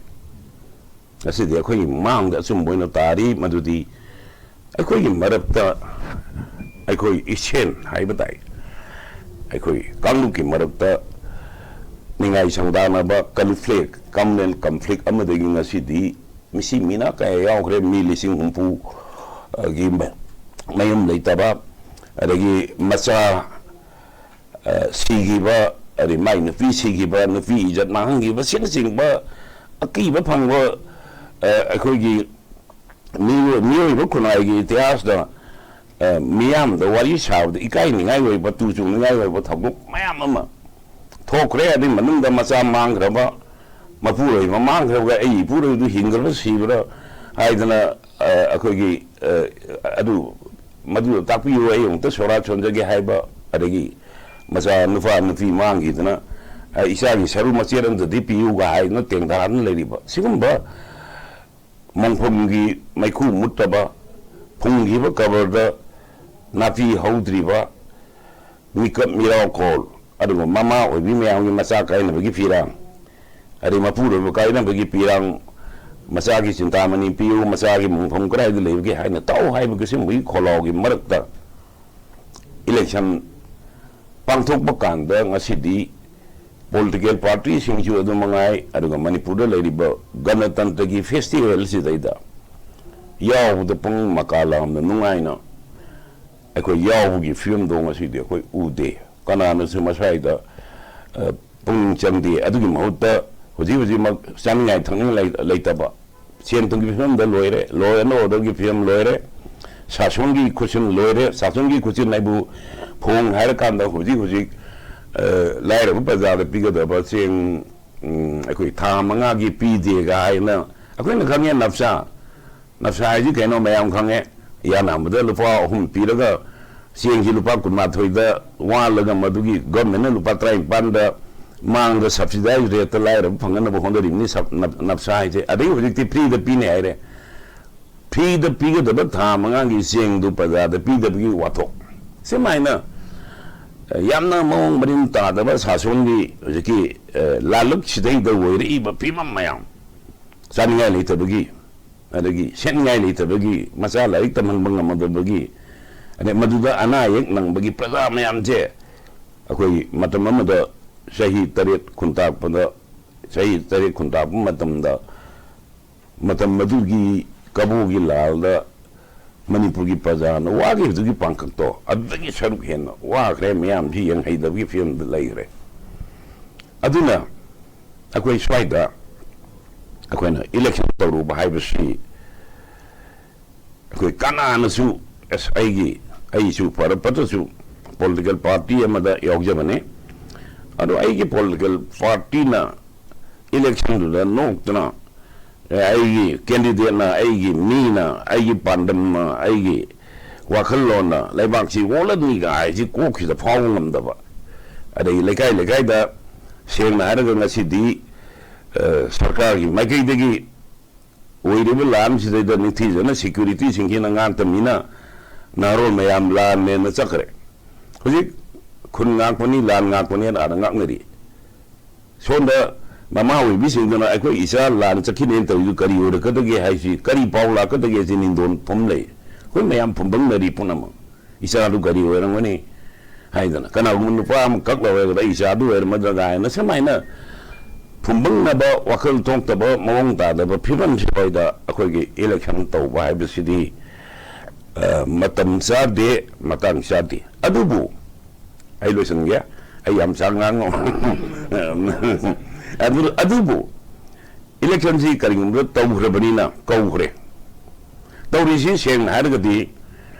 ꯉꯁꯤꯗꯤ ꯑꯩꯈꯣꯏꯒꯤ ꯃꯥꯡꯗ ꯑꯆꯨꯝꯕ ꯑꯣꯏꯅ ꯇꯥꯔꯤ꯫ ꯃꯗꯨꯗꯤ ꯑꯩꯈꯣꯏꯒꯤ ꯃꯔꯛꯇ, ꯑꯩꯈꯣꯏ ꯏꯁꯦꯟ ꯍꯥꯏꯕ ꯇꯥꯏ, ꯑꯩꯈꯣꯏ ꯀꯥꯡꯂꯨꯞꯀꯤ ꯃꯔꯛꯇ ꯅꯤꯡꯉꯥꯏ ꯁꯪꯗꯥꯅꯕ, ꯀꯟꯐ꯭ꯂꯤꯛ, ꯀꯃꯟ ꯀꯟꯐ꯭ꯂꯤꯛ ꯑꯃꯗꯒꯤ ꯉꯁꯤꯗꯤ ꯃꯤꯁꯤ ꯃꯤꯅꯥ ꯀꯌꯥ ꯌꯥꯎꯈ꯭ꯔꯦ꯫ ꯃꯤ ꯂꯤꯁꯤꯡ ꯍꯨꯝꯐꯨ, ꯑ, ꯒꯤ ꯃ-, ꯃꯌꯨꯝ ꯂꯩꯇꯕ, ꯑꯗꯒꯤ ꯃꯆꯥ, ꯑ, ꯁꯤꯈꯤꯕ, ꯑꯗꯩ ꯃꯥꯏ ꯅꯨꯄꯤ ꯁꯤꯈꯤꯕ, ꯅꯨꯄꯤ ꯏꯖꯠ ꯃꯥꯡꯍꯟꯈꯤꯕ, ꯑꯁꯤꯅꯆꯤꯡꯕ ꯑꯀꯤꯕ ꯐꯪꯕ, ꯑ, ꯑꯩꯈꯣꯏꯒꯤ ꯃꯤꯑꯣꯏ-, ꯃꯤꯑꯣꯏꯕ ꯈꯨꯟꯅꯥꯏꯒꯤ ꯏꯇꯤꯍꯥꯁꯇ, ꯑ, ꯃꯤꯌꯥꯝꯗ ꯋꯥꯔꯤ ꯁꯥꯕꯗ ꯏꯀꯥꯏꯅꯤꯡꯉꯥꯏ ꯑꯣꯏꯕ, ꯇꯨ ꯆꯨꯡꯅꯤꯡꯉꯥꯏ ꯑꯣꯏꯕ ꯊꯧꯗꯣꯛ ꯃꯌꯥꯝ ꯑꯃ ꯊꯣꯛꯈ꯭ꯔꯦ꯫ ꯑꯗꯨꯒꯤ ꯃꯅꯨꯡꯗ ꯃꯆꯥ ꯃꯥꯡꯈ꯭ꯔꯕ, ꯃꯄꯨꯔꯣꯏꯕ ꯃꯥꯡꯈ꯭ꯔꯕ, ꯑꯩ ꯏꯄꯨꯔꯣꯏꯕꯗꯨ ꯍꯤꯡꯈ꯭ꯔꯕ ꯁꯤꯕ꯭ꯔꯥ ꯍꯥꯏꯗꯅ, ꯑ, ꯑꯩꯈꯣꯏꯒꯤ, ꯑ, ꯑꯗꯨ, ꯃꯗꯨꯗ ꯇꯥꯛꯄꯤꯌꯨ, ꯑꯩ ꯑꯃꯨꯛꯇ ꯁꯣꯔꯥꯠ ꯁꯣꯟꯖꯒꯦ ꯍꯥꯏꯕ, ꯑꯗꯒꯤ ꯃꯆꯥ ꯅꯨꯄꯥ ꯅꯨꯄꯤ ꯃꯥꯡꯈꯤꯗꯅ, ꯑ, ꯏꯆꯥꯒꯤ ꯁꯔꯨ ꯃꯆꯦꯠ ꯑꯃꯗꯗꯤ ꯄꯤꯌꯨꯒ ꯍꯥꯏꯗꯅ ꯇꯦꯡꯊꯥꯗꯨꯅ ꯂꯩꯔꯤꯕ ꯁꯤꯒꯨꯝꯕ ꯃꯣꯡꯐꯝꯒꯤ ꯃꯩꯈꯨ ꯃꯨꯠꯇꯕ, ꯐꯨꯝꯈꯤꯕ ꯀꯕꯔꯗ ꯅꯥꯄꯤ ꯍꯧꯗ꯭ꯔꯤꯕ, ꯃꯤꯀꯞ ꯃꯤꯔꯥꯎꯈꯣꯜ, ꯑꯗꯨꯒ ꯃꯃꯥ ꯑꯣꯏꯕꯤ ꯃꯌꯥꯝꯒꯤ ꯃꯆꯥ ꯀꯥꯏꯅꯕꯒꯤ ꯄꯤꯔꯥꯡ, ꯑꯗꯩ ꯃꯄꯨꯔꯣꯏꯕ ꯀꯥꯏꯅꯕꯒꯤ ꯄꯤꯔꯥꯡ, ꯃꯆꯥꯒꯤ ꯆꯤꯟꯇꯥꯃꯅꯤ ꯄꯤꯌꯨ, ꯃꯆꯥꯒꯤ ꯃꯣꯡꯐꯝ ꯀꯗꯥꯏꯗ ꯂꯩꯕꯒꯦ ꯍꯥꯏꯅ ꯇꯧ ꯍꯥꯏꯕꯒꯤ ꯁꯤꯒꯨꯝꯕꯒꯤ ꯈꯣꯜꯂꯥꯎꯒꯤ ꯃꯔꯛꯇ ꯏꯂꯦꯛꯁꯟ ꯄꯥꯡꯊꯣꯛꯄ ꯀꯥꯟꯗ ꯉꯁꯤꯗꯤ ꯄꯣꯂꯤꯇꯤꯀꯦꯜ ꯄꯥꯔꯇꯤꯁꯤꯡꯁꯨ ꯑꯗꯨ ꯃꯉꯥꯏ, ꯑꯗꯨꯒ ꯃꯅꯤꯄꯨꯔꯗ ꯂꯩꯔꯤꯕ ꯒꯅꯇꯟꯇ꯭ꯔꯒꯤ ꯐꯦꯁꯇꯤꯚꯦꯜꯁꯤꯗꯩꯗ ꯌꯥꯎꯕꯗ ꯄꯨꯡ ꯃꯀꯥ ꯂꯥꯝꯅ ꯅꯨꯡꯉꯥꯏꯅ ꯑꯩꯈꯣꯏ ꯌꯥꯎꯕꯒꯤ ꯐꯤꯕꯝꯗꯣ ꯉꯁꯤꯗꯤ ꯑꯩꯈꯣꯏ ꯎꯗꯦ꯫ ꯀꯅꯥꯅꯁꯨ ꯃꯁ꯭ꯋꯥꯏꯗ, ꯑ, ꯄꯨꯛꯅꯤꯡ ꯆꯪꯗꯦ꯫ ꯑꯗꯨꯒꯤ ꯃꯍꯨꯠꯇ ꯍꯧꯖꯤꯛ ꯍꯧꯖꯤꯛꯃꯛ ꯆꯥꯅꯤꯡꯉꯥꯏ ꯊꯛꯅꯤꯡꯉꯥꯏ ꯂꯩ-, ꯂꯩꯇꯕ, ꯁꯦꯟ ꯊꯨꯝꯒꯤ ꯐꯤꯕꯝꯗ ꯂꯣꯏꯔꯦ, law and orderꯒꯤ ꯐꯤꯕꯝ ꯂꯣꯏꯔꯦ, ꯁꯥꯁꯣꯟꯒꯤ ꯈꯨꯠꯁꯤꯟ ꯂꯣꯏꯔꯦ꯫ ꯁꯥꯁꯣꯟꯒꯤ ꯈꯨꯠꯁꯤꯟ ꯍꯥꯏꯕꯨ ꯐꯣꯡ ꯍꯥꯏꯔꯀꯥꯟꯗ ꯍꯧꯖꯤꯛ ꯍꯧꯖꯤꯛ, ꯑ, ꯂꯥꯏꯔꯕ ꯄ꯭ꯔꯖꯥꯗ ꯄꯤꯒꯗꯕ ꯆꯦꯡ, ꯎꯝ, ꯑꯩꯈꯣꯏ ꯊꯥ ꯃꯉꯥꯒꯤ ꯄꯤꯗꯦꯒ ꯍꯥꯏꯅ ꯑꯩꯈꯣꯏꯅ ꯈꯪꯉꯦ꯫ ꯅꯞꯁꯥ, ꯅꯞꯁꯥ ꯍꯥꯏꯁꯤ ꯀꯩꯅꯣ ꯃꯌꯥꯝ ꯈꯪꯉꯦ꯫ ꯌꯥꯅꯕꯗ ꯂꯨꯄꯥ ꯑꯍꯨꯝ ꯄꯤꯔꯒ ꯆꯦꯡꯁꯤ ꯂꯨꯄꯥ ꯀꯨꯟꯃꯥꯊꯣꯏꯗ ꯋꯥꯜꯂꯒ ꯃꯗꯨꯒꯤ ꯒꯚꯔꯟꯃꯦꯟꯠꯅ ꯂꯨꯄꯥ ꯇꯔꯥꯅꯤꯄꯥꯟꯗ ꯃꯥꯡꯗ subsidised rateꯇ ꯂꯥꯏꯔꯕ ꯐꯪꯅꯅꯕ ꯍꯣꯠꯅꯔꯤꯕꯅꯤ ꯁꯞ-, ꯅꯞ-, ꯅꯞꯁꯥ ꯍꯥꯏꯁꯦ꯫ ꯑꯗꯒꯤ ꯍꯧꯖꯤꯛꯇꯤ freeꯗ ꯄꯤꯅꯤ ꯍꯥꯏꯔꯦ꯫ Freeꯗ ꯄꯤꯒꯗꯕ ꯊꯥ ꯃꯉꯥꯒꯤ ꯆꯦꯡꯗꯨ ꯄ꯭ꯔꯖꯥꯗ ꯄꯤꯗꯕꯒꯤ ꯋꯥꯊꯣꯛ꯫ ꯁꯨꯃꯥꯏꯅ, ꯑ, ꯌꯥꯝꯅ ꯃꯑꯣꯡ ꯃꯔꯤꯟ ꯇꯥꯗꯕ ꯁꯥꯁꯣꯟꯒꯤ ꯍꯧꯖꯤꯛꯀꯤ, ꯑ, ꯂꯥꯜꯂꯛꯁꯤꯗꯩꯗ ꯑꯣꯏꯔꯛꯏꯕ ꯐꯤꯕꯝ ꯃꯌꯥꯝ, ꯆꯥꯅꯤꯡꯉꯥꯏ ꯂꯩꯇꯕꯒꯤ, ꯑꯗꯒꯤ ꯁꯦꯠꯅꯤꯡꯉꯥꯏ ꯂꯩꯇꯕꯒꯤ, ꯃꯆꯥ ꯂꯥꯏꯔꯤꯛ ꯇꯝꯍꯟꯕ ꯉꯝꯃꯗꯕꯒꯤ, ꯑꯗꯩ ꯃꯗꯨꯗ ꯑꯅꯥ ꯑꯌꯦꯛ ꯅꯪꯕꯒꯤ ꯄ꯭ꯔꯖꯥ ꯃꯌꯥꯝꯁꯦ ꯑꯩꯈꯣꯏ ꯃꯇꯝ ꯑꯃꯗ ꯆꯍꯤ ꯇꯔꯦꯠ ꯈꯨꯟꯇꯥꯛꯄꯗ, ꯆꯍꯤ ꯇꯔꯦꯠ ꯈꯨꯟꯇꯥꯛꯄ ꯃꯇꯝꯗ, ꯃꯇꯝ ꯑꯗꯨꯒꯤ ꯀꯕꯣꯒꯤ ꯂꯥꯜꯗ ꯃꯅꯤꯄꯨꯔꯒꯤ ꯄ꯭ꯔꯖꯥꯅ ꯋꯥꯈꯤꯕꯗꯨꯒꯤ ꯄꯥꯡꯈꯛꯇꯣ ꯑꯗꯨꯗꯒꯤ ꯁꯔꯨꯛ ꯍꯦꯟꯅ ꯋꯥꯈ꯭ꯔꯦ, ꯃꯌꯥꯝꯁꯤ ꯌꯦꯡꯍꯩꯗꯕꯒꯤ ꯐꯤꯕꯝꯗ ꯂꯩꯈ꯭ꯔꯦ꯫ ꯑꯗꯨꯅ ꯑꯩꯈꯣꯏ ꯁ꯭ꯋꯥꯏꯗ ꯑꯩꯈꯣꯏꯅ ꯏꯂꯦꯛꯁꯟ ꯇꯧꯔꯨꯕ ꯍꯥꯏꯕꯁꯤ ꯑꯩꯈꯣꯏ ꯀꯅꯥꯅꯁꯨ, ꯑꯁ, ꯑꯩꯒꯤ, ꯑꯩꯁꯨ ꯐꯔ ꯐꯠꯇ꯭ꯔꯁꯨ ꯄꯣꯂꯤꯇꯤꯀꯦꯜ ꯄꯥꯔꯇꯤ ꯑꯃꯗ ꯌꯥꯎꯖꯕꯅꯤ, ꯑꯗꯣ ꯑꯩꯒꯤ ꯄꯣꯂꯤꯇꯤꯀꯦꯜ ꯄꯥꯔꯇꯤꯅ ꯏꯂꯦꯛꯁꯟꯗꯨꯗ ꯅꯣꯛꯇꯅ, ꯑꯦ, ꯑꯩꯒꯤ ꯀꯦꯟꯗꯤꯗꯦꯠꯅ, ꯑꯩꯒꯤ ꯃꯤꯅ, ꯑꯩꯒꯤ ꯄꯥꯟꯗꯝꯅ, ꯑꯩꯒꯤ ꯋꯥꯈꯜꯂꯣꯟꯅ ꯂꯩꯕꯥꯛꯁꯤ ꯑꯣꯜꯂꯅꯤꯒ ꯍꯥꯏꯁꯤ ꯀꯣꯛꯁꯤꯗ ꯐꯥꯎꯕ ꯉꯝꯗꯕ, ꯑꯗꯒꯤ ꯂꯩꯀꯥꯏ ꯂꯩꯀꯥꯏꯗ, ꯁꯦꯡꯅ ꯍꯥꯏꯔꯒ ꯉꯁꯤꯗꯤ, ꯑ, ꯁꯔꯀꯥꯔꯒꯤ ꯃꯥꯏꯀꯩꯗꯒꯤ ꯑꯣꯏꯔꯤꯕ ꯂꯥꯟꯁꯤꯗꯩꯗ ꯅꯤꯡꯊꯤꯖꯅ ꯁꯦꯀ꯭ꯌꯨꯔꯤꯇꯤꯁꯤꯡꯁꯤꯅ ꯉꯥꯛꯇꯕꯅꯤꯅ ꯅꯍꯥꯔꯣꯜ ꯃꯌꯥꯝ ꯂꯥꯟꯅꯦꯅ ꯆꯠꯈ꯭ꯔꯦ꯫ ꯍꯧꯖꯤꯛ ꯈꯨꯟ ꯉꯥꯛꯄꯅꯤ, ꯂꯥꯟ ꯉꯥꯛꯄꯅꯤꯅ ꯑꯥꯗ ꯉꯥꯛꯅꯔꯤ꯫ ꯁꯣꯝꯗ ꯃꯃꯥ ꯑꯣꯏꯕꯤꯁꯤꯡꯗꯨꯅ ꯑꯩꯈꯣꯏ ꯏꯆꯥ ꯂꯥꯟ ꯆꯠꯈꯤꯅꯦꯅ ꯇꯧꯔꯤꯗꯨ ꯀꯔꯤ ꯑꯣꯏꯔꯛꯀꯗꯒꯦ ꯍꯥꯏꯁꯤ, ꯀꯔꯤ ꯄꯥꯎ ꯂꯥꯛꯀꯗꯒꯦ ꯁꯤ ꯅꯤꯡꯗꯣꯟ ꯐꯝ ꯂꯩ꯫ ꯑꯩꯈꯣꯏ ꯃꯌꯥꯝ ꯐꯨꯝꯕꯪꯅꯔꯤ ꯄꯨꯝꯅꯃꯛ꯫ ꯏꯆꯥꯗꯨ ꯀꯔꯤ ꯑꯣꯏꯔꯝꯒꯅꯤ ꯍꯥꯏꯗꯅ, ꯀꯅꯥꯒꯨꯝꯕ ꯅꯨꯄꯥ ꯑꯃ ꯀꯛ ꯂꯧꯔꯒ ꯑꯩ ꯏꯆꯥꯗꯨ ꯑꯣꯏꯔꯝꯃꯗ꯭ꯔꯥ ꯀꯥꯏꯅ ꯁꯨꯃꯥꯏꯅ ꯐꯨꯝꯕꯪꯅꯕ, ꯋꯥꯈꯜ ꯊꯣꯛꯇꯕ, ꯃꯑꯣꯡ ꯇꯥꯗꯕ ꯐꯤꯕꯝꯁꯤꯗꯩꯗ ꯑꯩꯈꯣꯏꯒꯤ ꯏꯂꯦꯛꯁꯟ ꯇꯧꯕ ꯍꯥꯏꯕꯁꯤꯗꯤ, ꯑ, ꯃꯇꯝ ꯆꯥꯗꯦ, ꯃꯇꯥꯡ ꯆꯥꯗꯦ꯫ ꯑꯗꯨꯕꯨ ꯑꯩ ꯂꯣꯏꯁꯤꯟꯒꯦ, ꯑꯩ ꯌꯥꯝ ꯁꯥꯡ ꯉꯥꯡꯉꯣ꯫ ꯑꯗꯨ-, ꯑꯗꯨꯕꯨ ꯏꯂꯦꯛꯁꯟꯁꯤ ꯀꯔꯤꯒꯨꯝꯕꯗ ꯇꯧꯈ꯭ꯔꯕꯅꯤꯅ ꯀꯧꯈ꯭ꯔꯦ꯫ ꯇꯧꯔꯤꯁꯤ ꯁꯦꯡꯅ ꯍꯥꯏꯔꯒꯗꯤ,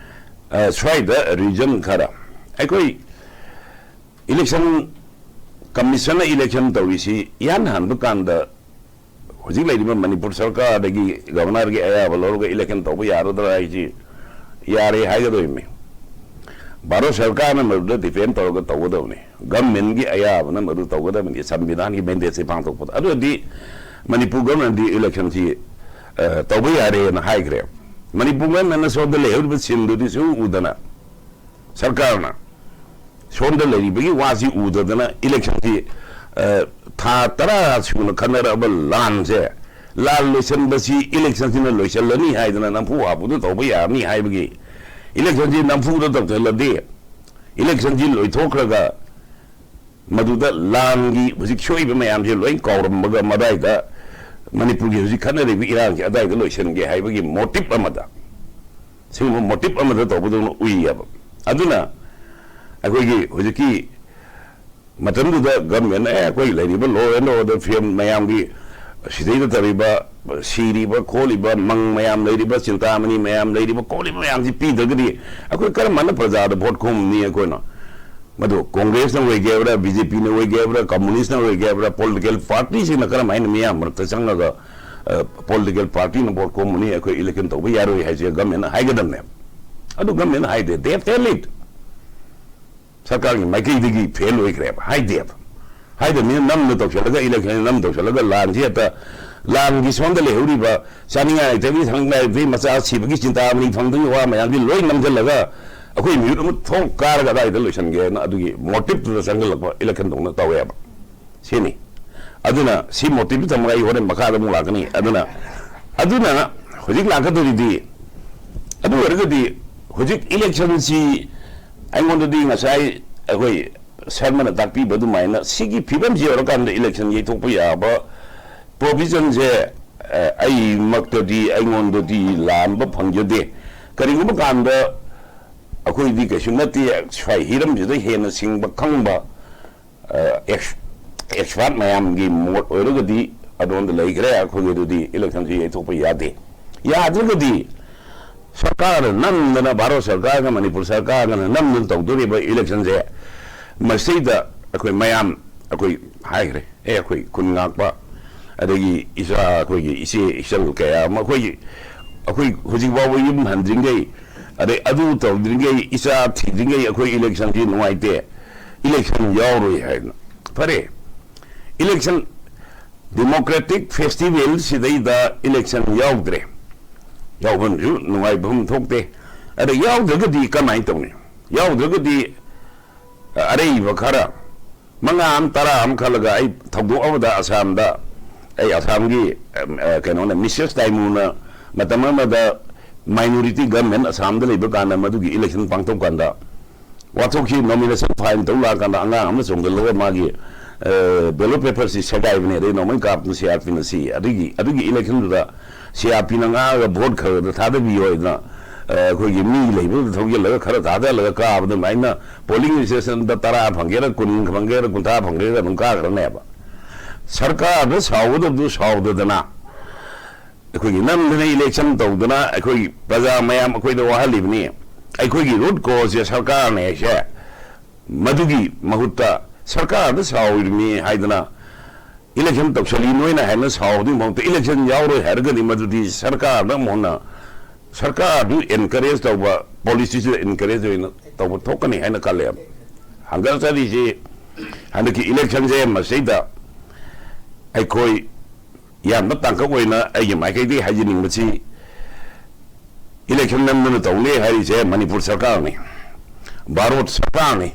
ꯑ, ꯁ꯭ꯋꯥꯏꯗ ꯔꯤꯖꯟ ꯈꯔ, ꯑꯩꯈꯣꯏ ꯏꯂꯦꯛꯁꯟ ꯀꯃꯤꯁꯟꯅ ꯏꯂꯦꯛꯁꯟ ꯇꯧꯔꯤꯁꯤ ꯏꯍꯥꯟ ꯍꯥꯟꯕ ꯀꯥꯟꯗ ꯍꯧꯖꯤꯛ ꯂꯩꯔꯤꯕ ꯃꯅꯤꯄꯨꯔ ꯁꯔꯀꯥꯔꯗꯒꯤ ꯒꯕꯔꯅꯔꯒꯤ ꯑꯌꯥꯕ ꯂꯧꯔꯒ ꯏꯂꯦꯛꯁꯟ ꯇꯧꯕ ꯌꯥꯔꯗ꯭ꯔꯥ ꯍꯥꯏꯁꯤ ꯌꯥꯔꯦ ꯍꯥꯏꯒꯗꯧꯔꯤꯕꯅꯤ꯫ ꯚꯥꯔꯠ ꯁꯔꯀꯥꯔꯅ ꯃꯗꯨꯗ ꯗꯤꯄꯦꯟ ꯇꯧꯔꯒ ꯇꯧꯒꯗꯕꯅꯤ꯫ ꯒꯚꯔꯟꯃꯦꯟꯒꯤ ꯑꯌꯥꯕꯅ ꯃꯗꯨ ꯇꯧꯒꯗꯕꯅꯤ, ꯁꯪꯕꯤꯙꯥꯟꯒꯤ ꯃꯦꯟꯗꯦꯠꯁꯦ ꯄꯥꯡꯊꯣꯛꯄꯗ꯫ ꯑꯗꯨꯗꯤ ꯃꯅꯤꯄꯨꯔ ꯒꯚꯔꯟꯃꯦꯟꯗꯤ ꯏꯂꯦꯛꯁꯟꯁꯤ, ꯑ, ꯇꯧꯕ ꯌꯥꯔꯦꯅ ꯍꯥꯏꯈ꯭ꯔꯦ꯫ ꯃꯅꯤꯄꯨꯔ ꯒꯚꯔꯟꯃꯦꯟꯅ ꯁꯣꯝꯗ ꯂꯩꯍꯧꯔꯤꯕ ꯁꯤꯟꯗꯨꯗꯤ ꯁꯨ ꯎꯗꯅ, ꯁꯔꯀꯥꯔꯅ ꯁꯣꯝꯗ ꯂꯩꯔꯤꯕꯒꯤ ꯋꯥꯁꯤ ꯎꯗꯗꯅ ꯏꯂꯦꯛꯁꯟꯁꯤ, ꯑ, ꯊꯥ ꯇꯔꯥ ꯁꯨꯅ ꯈꯟꯅꯔꯛꯑꯕ ꯂꯥꯟꯁꯦ ꯂꯥꯟ ꯂꯣꯏꯁꯤꯟꯕꯁꯤ ꯏꯂꯦꯛꯁꯟꯁꯤꯅ ꯂꯣꯏꯁꯤꯜꯂꯅꯤ ꯍꯥꯏꯗꯅ ꯅꯝꯐꯨ ꯍꯥꯐꯨꯗ ꯇꯧꯕ ꯌꯥꯔꯅꯤ ꯍꯥꯏꯕꯒꯤ, ꯏꯂꯦꯛꯁꯟꯁꯤ ꯅꯝꯐꯨꯗ ꯇꯧꯁꯤꯜꯂꯗꯤ, ꯏꯂꯦꯛꯁꯟꯁꯤ ꯂꯣꯏꯊꯣꯛꯈ꯭ꯔꯒ ꯃꯗꯨꯗ ꯂꯥꯟꯒꯤ ꯍꯧꯖꯤꯛ ꯁꯣꯛꯏꯕ ꯃꯌꯥꯝꯁꯦ ꯂꯣꯏ ꯀꯥꯎꯔꯝꯕꯒ, ꯃꯗꯥꯏꯗ ꯃꯅꯤꯄꯨꯔꯒꯤ ꯍꯧꯖꯤꯛ ꯈꯠꯅꯔꯤꯕ ꯏꯔꯥꯡꯁꯦ ꯑꯗꯥꯏꯗ ꯂꯣꯏꯁꯤꯟꯒꯦ ꯍꯥꯏꯕꯒꯤ ꯃꯣꯇꯤꯞ ꯑꯃꯗ, ꯁꯤꯒꯨꯝꯕ ꯃꯣꯇꯤꯞ ꯑꯃꯗ ꯇꯧꯕꯗꯧꯅ ꯎꯏꯌꯦꯕ꯫ ꯑꯗꯨꯅ ꯑꯩꯈꯣꯏꯒꯤ ꯍꯧꯖꯤꯛꯀꯤ ꯃꯇꯝꯗꯨꯗ ꯒꯚꯔꯟꯃꯦꯟꯅ, "ꯑꯦ, ꯑꯩꯈꯣꯏ ꯂꯩꯔꯤꯕ law and order ꯐꯤꯕꯝ ꯃꯌꯥꯝꯒꯤ, ꯁꯤꯗꯩꯗ ꯇꯧꯔꯤꯕ, ꯁꯤꯔꯤꯕ ꯈꯣꯠꯂꯤꯕ ꯃꯪ ꯃꯌꯥꯝ ꯂꯩꯔꯤꯕ, ꯆꯤꯟꯇꯥꯃꯅꯤ ꯃꯌꯥꯝ ꯂꯩꯔꯤꯕ ꯈꯣꯠꯂꯤꯕ ꯃꯌꯥꯝꯁꯤ ꯄꯤꯗ꯭ꯔꯒꯗꯤ ꯑꯩꯈꯣꯏ ꯀꯔꯝ ꯍꯥꯏꯅ ꯄ꯭ꯔꯖꯥꯗ ꯚꯣꯠ ꯈꯣꯝꯅꯤ?" ꯑꯩꯈꯣꯏꯅ ꯃꯗꯨ ꯀꯣꯡꯒ꯭ꯔꯦꯁꯅ ꯑꯣꯏꯒꯦ ꯍꯥꯏꯕ꯭ꯔꯥ, ꯕꯤ ꯖꯦ ꯄꯤꯅ ꯑꯣꯏꯒꯦ ꯍꯥꯏꯕ꯭ꯔꯥ, ꯀꯝꯃꯨꯅꯤꯁꯅ ꯑꯣꯏꯒꯦ ꯍꯥꯏꯕ꯭ꯔꯥ, ꯄꯣꯂꯤꯇꯤꯀꯦꯜ ꯄꯥꯔꯇꯤꯁꯤꯡꯅ ꯀꯔꯝ ꯍꯥꯏꯅ ꯃꯤꯌꯥꯝ ꯃꯔꯛꯇ ꯆꯪꯉꯒ, ꯑ, ꯄꯣꯂꯤꯇꯤꯀꯦꯜ ꯄꯥꯔꯇꯤꯅ ꯚꯣꯠ ꯈꯣꯝꯒꯅꯤ, ꯑꯩꯈꯣꯏ ꯏꯂꯦꯛꯁꯟ ꯇꯧꯕ ꯌꯥꯔꯣꯏ ꯍꯥꯏꯁꯦ ꯒꯚꯔꯟꯃꯦꯟꯅ ꯍꯥꯏꯒꯗꯕꯅꯦꯕ꯫ ꯑꯗꯨ ꯒꯚꯔꯟꯃꯦꯟꯅ ꯍꯥꯏꯗꯦ, they fail it꯫ ꯁꯔꯀꯥꯔꯒꯤ ꯃꯥꯏꯀꯩꯗꯒꯤ ꯐꯦꯜ ꯑꯣꯏꯈ꯭ꯔꯦꯕ, ꯍꯥꯏꯗꯦꯕ꯫ ꯍꯥꯏꯗꯕꯅꯤꯅ ꯅꯝꯅ ꯇꯧꯁꯤꯜꯂꯒ, ꯏꯂꯦꯛꯁꯟ ꯅꯝ ꯇꯧꯁꯤꯜꯂꯒ ꯂꯥꯟꯁꯤ ꯍꯦꯛꯇ, ꯂꯥꯟꯒꯤ ꯁꯣꯝꯗ ꯂꯩꯍꯧꯔꯤꯕ ꯆꯥꯅꯤꯡꯉꯥꯏ ꯂꯩꯇꯕꯒꯤ, ꯊꯛꯅꯤꯡꯉꯥꯏ ꯂꯩꯇꯕꯒꯤ, ꯃꯆꯥ ꯁꯤꯕꯒꯤ ꯆꯤꯟꯇꯥꯃꯅꯤ ꯐꯪꯗꯕꯒꯤ ꯋꯥ ꯃꯌꯥꯝꯁꯤ ꯂꯣꯏ ꯅꯝꯁꯤꯜꯂꯒ ꯑꯩꯈꯣꯏ ꯃꯤꯍꯨꯠ ꯑꯃ ꯊꯣꯛ ꯀꯥꯔꯒ ꯑꯗꯥꯏꯗ ꯂꯣꯏꯁꯤꯟꯒꯦꯅ ꯑꯗꯨꯒꯤ ꯃꯣꯇꯤꯞꯇꯨꯗ ꯆꯪꯁꯤꯜꯂꯛꯄ ꯏꯂꯦꯛꯁꯟ ꯇꯧꯅ ꯇꯧꯋꯦꯕ꯫ ꯁꯤꯅꯤ꯫ ꯑꯗꯨꯅ ꯁꯤ ꯃꯣꯇꯤꯞꯇ ꯊꯝꯃꯒ ꯑꯩ ꯍꯣꯔꯦꯟ ꯃꯈꯥꯗ ꯑꯃꯨꯛ ꯂꯥꯛꯀꯅꯤ꯫ ꯑꯗꯨꯅ, ꯑꯗꯨꯅ ꯍꯧꯖꯤꯛ ꯂꯥꯛꯀꯗꯧꯔꯤꯗꯤ, ꯑꯗꯨ ꯑꯣꯏꯔꯒꯗꯤ ꯍꯧꯖꯤꯛ ꯏꯂꯦꯛꯁꯟꯁꯤ ꯑꯩꯉꯣꯟꯗꯗꯤ ꯉꯁꯥꯏ ꯑꯩꯈꯣꯏ ꯁꯔꯃꯅ ꯇꯥꯛꯄꯤꯕ ꯑꯗꯨꯃꯥꯏꯅ ꯁꯤꯒꯤ ꯐꯤꯕꯝꯁꯤ ꯌꯧꯔꯀꯥꯟꯗ ꯏꯂꯦꯛꯁꯟ ꯌꯩꯊꯣꯛꯄ ꯌꯥꯕ ꯄ꯭ꯔꯣꯕꯤꯖꯟꯁꯦ, ꯑ, ꯑꯩꯃꯛꯇꯗꯤ, ꯑꯩꯉꯣꯟꯗꯗꯤ ꯂꯥꯝꯕ ꯐꯪꯖꯗꯦ꯫ ꯀꯔꯤꯒꯨꯝꯕ ꯀꯥꯟꯗ ꯑꯩꯈꯣꯏꯗꯤ ꯀꯩꯁꯨ ꯅꯠꯇꯦ, ꯁ꯭ꯋꯥꯏ ꯍꯤꯔꯝꯁꯤꯗ ꯍꯦꯟꯅ ꯁꯤꯡꯕ ꯈꯪꯕ, ꯑ, ꯑꯦꯛꯁ-, ꯑꯦꯛꯁꯄꯥꯔꯠ ꯃꯌꯥꯝꯒꯤ ꯃꯣꯠ ꯑꯣꯏꯔꯒꯗꯤ ꯑꯗꯣꯝꯗ ꯂꯩꯈ꯭ꯔꯦ, ꯑꯩꯈꯣꯏꯒꯤ ꯑꯗꯨꯗꯤ ꯏꯂꯦꯛꯁꯟꯁꯤ ꯌꯩꯊꯣꯛꯄ ꯌꯥꯗꯦ꯫ ꯌꯥꯗ꯭ꯔꯒꯗꯤ ꯁꯔꯀꯥꯔꯅ ꯅꯝꯗꯅ, ꯚꯥꯔꯠ ꯁꯔꯀꯥꯔꯒ ꯃꯅꯤꯄꯨꯔ ꯁꯔꯀꯥꯔꯒꯅ ꯅꯝꯗꯅ ꯇꯧꯗꯣꯔꯤꯕ ꯏꯂꯦꯛꯁꯟꯁꯦ, ꯃꯁꯤꯗ ꯑꯩꯈꯣꯏ ꯃꯌꯥꯝ, ꯑꯩꯈꯣꯏ ꯍꯥꯏꯈ꯭ꯔꯦ, ꯑꯦ, ꯑꯩꯈꯣꯏ ꯈꯨꯟ ꯉꯥꯛꯄ, ꯑꯗꯒꯤ ꯏꯆꯥ, ꯑꯩꯈꯣꯏꯒꯤ ꯏꯆꯦ ꯏꯆꯜ ꯀꯌꯥ ꯑꯃ, ꯑꯩꯈꯣꯏꯒꯤ, ꯑꯩꯈꯣꯏ ꯍꯧꯖꯤꯛ ꯐꯥꯎꯕ ꯌꯨꯝ ꯍꯟꯗ꯭ꯔꯤꯉꯩ, ꯑꯗꯩ ꯑꯗꯨ ꯇꯧꯗ꯭ꯔꯤꯉꯩ, ꯏꯆꯥ ꯊꯤꯗ꯭ꯔꯤꯉꯩ ꯑꯩꯈꯣꯏ ꯏꯂꯦꯛꯁꯟꯁꯤ ꯅꯨꯡꯉꯥꯏꯇꯦ, ꯏꯂꯦꯛꯁꯟ ꯌꯥꯎꯔꯣꯏ ꯍꯥꯏꯗꯅ꯫ ꯐꯔꯦ, ꯏꯂꯦꯛꯁꯟ, ꯗꯦꯃꯣꯀ꯭ꯔꯦꯇꯤꯛ ꯐꯦꯁꯇꯤꯚꯦꯜ ꯁꯤꯗꯩꯗ ꯏꯂꯦꯛꯁꯟ ꯌꯥꯎꯗ꯭ꯔꯦ, ꯌꯥꯎꯐꯝꯁꯨ ꯅꯨꯡꯉꯥꯏꯐꯝ ꯊꯣꯛꯇꯦ꯫ ꯑꯗ ꯌꯥꯎꯗ꯭ꯔꯒꯗꯤ ꯀꯃꯥꯏꯅ ꯇꯧꯅꯤ? ꯌꯥꯎꯗ꯭ꯔꯒꯗꯤ ꯑꯔꯩꯕ ꯈꯔ, ꯃꯉꯥ ꯑꯃ, ꯇꯔꯥ ꯑꯃ ꯈꯜꯂꯒ, ꯑꯩ ꯊꯧꯗꯣꯛ ꯑꯃꯗ ꯑꯁꯥꯝꯗ ꯑꯩ ꯑꯁꯥꯝꯒꯤ, ꯑ, ꯑ, ꯀꯩꯅꯣꯅ, ꯃꯤꯁꯦꯁ ꯇꯥꯏꯃꯨꯅ ꯃꯇꯝ ꯑꯃꯗ minority government ꯑꯁꯥꯝꯗ ꯂꯩꯕ ꯀꯥꯟꯗ ꯃꯗꯨꯒꯤ election ꯄꯥꯡꯊꯣꯛ ꯀꯥꯟꯗ ꯋꯥꯊꯣꯛꯁꯤ nomination file ꯇꯧ ꯂꯥꯛꯑꯀꯥꯟꯗ ꯑꯉꯥꯡ ꯑꯃ ꯆꯣꯡꯁꯤꯜꯂꯒ ꯃꯥꯒꯤ, ꯑ, ballot paperꯁꯤ ꯁꯦꯒꯥꯏꯕꯅꯦ, ꯑꯗꯩ ꯅꯣꯡꯃꯩ ꯀꯥꯞꯇꯅ ꯁꯤ ꯑꯥꯔ ꯄꯤꯅ ꯁꯤ꯫ ꯑꯗꯨꯒꯤ, ꯑꯗꯨꯒꯤ electionꯗꯨꯗ ꯁꯤ ꯑꯥꯔ ꯄꯤꯅ ꯉꯥꯡꯉꯒ vote ꯈꯔ ꯈꯔ ꯊꯥꯗꯕꯤꯌꯣ ꯍꯥꯏꯗꯅ, ꯑ, ꯑꯩꯈꯣꯏꯒꯤ ꯃꯤ ꯂꯩꯕꯗꯨꯗ ꯊꯧꯖꯤꯜꯂꯒ ꯈꯔ ꯊꯥꯗꯍꯜꯂꯒ ꯀꯥꯕꯗ ꯑꯗꯨꯃꯥꯏꯅ polling stationꯗ ꯇꯔꯥ ꯐꯪꯒꯦꯔꯥ, ꯀꯨꯟ ꯐꯪꯒꯦꯔꯥ, ꯀꯨꯟꯊ꯭ꯔꯥ ꯐꯪꯒꯦꯔꯥ ꯑꯗꯨꯝ ꯀꯥꯈ꯭ꯔꯅꯦꯕ꯫ ꯁꯔꯀꯥꯔꯗ ꯁꯥꯎꯒꯗꯕꯗꯨ ꯁꯥꯎꯗꯗꯅ, ꯑꯩꯈꯣꯏꯒꯤ ꯅꯝꯗꯅ election ꯇꯧꯗꯅ ꯑꯩꯈꯣꯏꯒꯤ ꯄ꯭ꯔꯖꯥ ꯃꯌꯥꯝ ꯑꯩꯈꯣꯏꯗ ꯋꯥꯍꯜꯂꯤꯕꯅꯤ꯫ ꯑꯩꯈꯣꯏꯒꯤ root causeꯁꯦ ꯁꯔꯀꯥꯔꯅꯦ ꯍꯥꯏꯁꯦ꯫ ꯃꯗꯨꯒꯤ ꯃꯍꯨꯠꯇ ꯁꯔꯀꯥꯔꯗ ꯁꯥꯎꯔꯤꯕꯅꯤ ꯍꯥꯏꯗꯅ election ꯇꯧꯁꯜꯂꯤ ꯅꯣꯏꯅ ꯍꯥꯏꯅ ꯁꯥꯎꯕꯗꯨꯒꯤ ꯃꯍꯨꯠꯇ election ꯌꯥꯎꯔꯣꯏ ꯍꯥꯏꯔꯒꯗꯤ ꯃꯗꯨꯗꯤ ꯁꯔꯀꯥꯔꯗ ꯑꯃꯨꯛ ꯍꯟꯅ ꯁꯔꯀꯥꯔꯗꯨ encourage ꯇꯧꯕ, policyꯁꯤꯗ encourage ꯑꯣꯏꯅ ꯇꯧꯕ ꯊꯣꯛꯀꯅꯤ ꯍꯥꯏꯅ ꯈꯜꯂꯦꯕ꯫ ꯍꯪꯒꯔꯆꯔꯤꯁꯤ ꯍꯟꯗꯛꯀꯤ electionꯁꯦ ꯃꯁꯤꯗ ꯑꯩꯈꯣꯏ ꯏꯌꯥꯝꯕ ꯇꯥꯡꯀꯛ ꯑꯣꯏꯅ ꯑꯩꯒꯤ ꯃꯥꯏꯀꯩꯗꯒꯤ ꯍꯥꯏꯖꯅꯤꯡꯕꯁꯤ, election ꯅꯝꯗꯅ ꯇꯧꯅꯤ ꯍꯥꯏꯔꯤꯁꯦ ꯃꯅꯤꯄꯨꯔ ꯁꯔꯀꯥꯔꯅꯤ, ꯚꯥꯔꯠ ꯁꯔꯀꯥꯔꯅꯤ,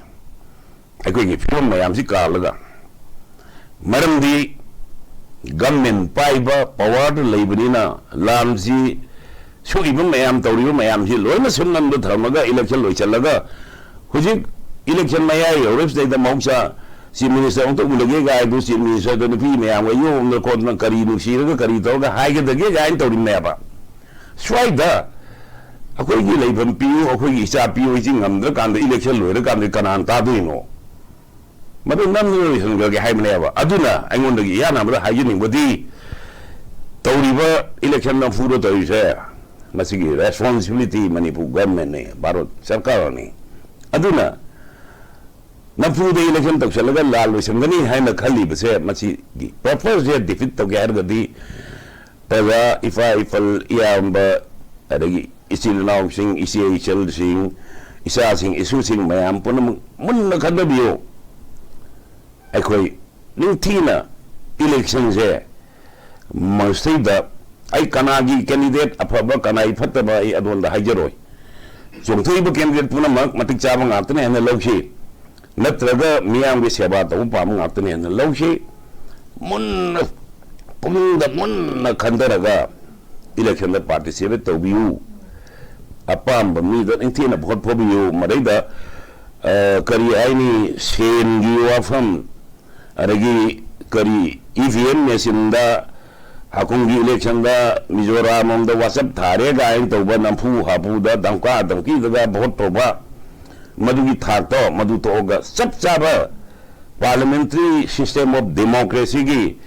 ꯑꯩꯈꯣꯏꯒꯤ ꯐꯤꯕꯝ ꯃꯌꯥꯝꯁꯤ ꯀꯥꯜꯂꯒ꯫ ꯃꯔꯝꯗꯤ government ꯄꯥꯏꯕ powerꯗ ꯂꯩꯕꯅꯤꯅ ꯂꯥꯟꯁꯤ ꯁꯣꯛꯏꯕ ꯃꯌꯥꯝ, ꯇꯧꯔꯤꯕ ꯃꯌꯥꯝꯁꯤ ꯂꯣꯏꯅ ꯁꯨꯝꯅꯝꯗ ꯊꯝꯃꯒ election ꯂꯣꯏꯁꯤꯜꯂꯒ ꯍꯧꯖꯤꯛ election ꯃꯌꯥ ꯌꯧꯔꯛꯄꯁꯤꯗꯩꯗ ꯃꯍꯧꯁꯥ chief minister ꯑꯃꯨꯛꯇ ꯎꯅꯒꯦ ꯀꯥꯏꯗꯨ chief ministerꯗ ꯅꯨꯄꯤ ꯃꯌꯥꯝꯒ ꯌꯣꯝꯗꯅ ꯈꯣꯠꯇꯅ ꯀꯔꯤ ꯅꯨꯡꯁꯤꯔꯒ ꯀꯔꯤ ꯇꯧꯔꯒ ꯍꯥꯏꯒꯗꯒꯦ ꯀꯥꯏꯅ ꯇꯧꯔꯤꯕꯅꯦꯕ꯫ ꯁ꯭ꯋꯥꯏꯗ ꯑꯩꯈꯣꯏꯒꯤ ꯂꯩꯐꯝ ꯄꯤꯌꯨ, ꯑꯩꯈꯣꯏꯒꯤ ꯏꯆꯥ ꯄꯤꯌꯨ ꯍꯥꯏꯁꯤ ꯉꯝꯗ꯭ꯔꯀꯥꯟꯗ election ꯂꯣꯏꯔꯀꯥꯟꯗ ꯀꯅꯥꯅ ꯇꯥꯗꯣꯏꯅꯣ? ꯃꯗꯨ ꯅꯝꯗꯅ ꯂꯣꯏꯁꯤꯟꯈ꯭ꯔꯒꯦ ꯍꯥꯏꯕꯅꯦꯕ꯫ ꯑꯗꯨꯅ ꯑꯩꯉꯣꯟꯗꯒꯤ ꯏꯍꯥꯟ ꯍꯥꯟꯕꯗ ꯍꯥꯏꯖꯅꯤꯡꯕꯗꯤ, ꯇꯧꯔꯤꯕ election ꯅꯝꯐꯨꯗ ꯇꯧꯔꯤꯁꯦ ꯃꯁꯤꯒꯤ responsibility ꯃꯅꯤꯄꯨꯔ governmentꯅꯤ, ꯚꯥꯔꯠ ꯁꯔꯀꯥꯔꯅꯤ꯫ ꯑꯗꯨꯅ ꯅꯝꯐꯨꯗ election ꯇꯧꯁꯤꯜꯂꯒ ꯂꯥꯟ ꯂꯣꯏꯁꯤꯟꯒꯅꯤ ꯍꯥꯏꯅ ꯈꯜꯂꯤꯕꯁꯦ ꯃꯁꯤꯒꯤ purposeꯁꯦ defeat ꯇꯧꯒꯦ ꯍꯥꯏꯔꯒꯗꯤ ꯄ꯭ꯔꯖꯥ, ꯏꯄꯥ ꯏꯄꯜ, ꯏꯌꯥꯝꯕ, ꯑꯗꯒꯤ ꯏꯆꯤꯜ ꯏꯅꯥꯎꯁꯤꯡ, ꯏꯆꯦ ꯏꯆꯜꯁꯤꯡ, ꯏꯆꯥꯁꯤꯡ ꯏꯁꯨꯁꯤꯡ ꯃꯌꯥꯝ ꯄꯨꯝꯅꯃꯛ ꯃꯨꯟꯅ ꯈꯟꯊꯕꯤꯌꯨ꯫ ꯑꯩꯈꯣꯏ ꯅꯤꯡꯊꯤꯅ electionꯁꯦ ꯃꯁꯤꯗ ꯑꯩ ꯀꯅꯥꯒꯤ candidate ꯑꯐꯕ, ꯀꯅꯥꯒꯤ ꯐꯠꯇꯕ ꯑꯩ ꯑꯗꯣꯝꯗ ꯍꯥꯏꯖꯔꯣꯏ꯫ ꯆꯣꯡꯊꯣꯛꯏꯕ candidate ꯄꯨꯝꯅꯃꯛ ꯃꯇꯤꯛ ꯆꯥꯕ ꯉꯥꯛꯇꯅꯤ ꯍꯥꯏꯅ ꯂꯧꯁꯤ, ꯅꯠꯇ꯭ꯔꯒ ꯃꯤꯌꯥꯝꯒꯤ ꯁꯦꯕꯥ ꯇꯧꯕ ꯄꯥꯝꯕ ꯉꯥꯛꯇꯅꯤ ꯍꯥꯏꯅ ꯂꯧꯁꯤ꯫ ꯃꯨꯟꯅ ꯄꯨꯛꯅꯤꯡꯗ ꯃꯨꯟꯅ ꯈꯟꯊꯔꯒ election ꯗ participate ꯇꯧꯕꯤꯌꯨ꯫ ꯑꯄꯥꯝꯕ ꯃꯤꯗ ꯅꯤꯡꯊꯤꯅ vote ꯐꯣꯕꯤꯌꯨ꯫ ꯃꯗꯩꯗ, ꯑ, ꯀꯔꯤ ꯍꯥꯏꯅꯤ, ꯁꯦꯟꯒꯤ ꯋꯥꯐꯝ, ꯑꯗꯒꯤ ꯀꯔꯤ E V M machine ꯗ ꯍꯥꯀꯨꯝꯒꯤ election ꯗ ꯃꯤꯖꯣꯔꯥꯝ ꯂꯣꯝꯗ WhatsApp ꯊꯥꯔꯦ ꯀꯥꯏꯅ ꯇꯧꯕ ꯅꯝꯐꯨ ꯍꯥꯐꯨꯗ ꯙꯝꯀꯥ ꯙꯝꯀꯤꯗꯒ vote ꯇꯧꯕ, ꯃꯗꯨꯒꯤ ꯊꯥꯛꯇꯣ ꯃꯗꯨ ꯇꯣꯛꯑꯒ ꯆꯞ ꯆꯥꯕ parliamentary system of democracy ꯒꯤ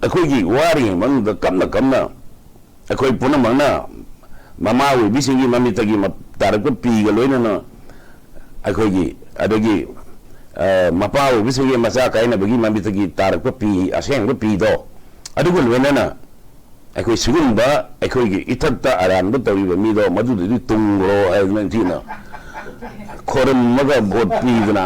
ꯑꯩꯈꯣꯏꯒꯤ ꯋꯥꯔꯤꯉꯩ ꯃꯅꯨꯡꯗ ꯀꯞꯅ ꯀꯞꯅ ꯑꯩꯈꯣꯏ ꯄꯨꯝꯅꯃꯛꯅ ꯃꯃꯥ ꯑꯣꯏꯕꯤꯁꯤꯡꯒꯤ ꯃꯃꯤꯠꯇꯒꯤ ꯃ-, ꯇꯥꯔꯛꯄ ꯄꯤꯒ ꯂꯣꯏꯅꯅ ꯑꯩꯈꯣꯏꯒꯤ, ꯑꯗꯒꯤ, ꯑ, ꯃꯄꯥ ꯑꯣꯏꯕꯁꯤꯡꯒꯤ ꯃꯆꯥ ꯀꯥꯏꯅꯕꯒꯤ ꯃꯃꯤꯠꯇꯒꯤ ꯇꯥꯔꯛꯄ ꯄꯤ, ꯑꯁꯦꯡꯕ ꯄꯤꯗꯣ, ꯑꯗꯨꯒ ꯂꯣꯏꯅꯅ ꯑꯩꯈꯣꯏ ꯁꯤꯒꯨꯝꯕ ꯑꯩꯈꯣꯏꯒꯤ ꯏꯊꯛꯇ ꯑꯔꯥꯟꯕ ꯇꯧꯔꯤꯕ ꯃꯤꯗꯣ ꯃꯗꯨꯗꯗꯤ ꯇꯨꯡꯈ꯭ꯔꯣ ꯍꯥꯏꯗꯅ ꯅꯤꯡꯊꯤꯅ ꯈꯣꯏꯔꯝꯃꯒ vote ꯄꯤꯗꯅ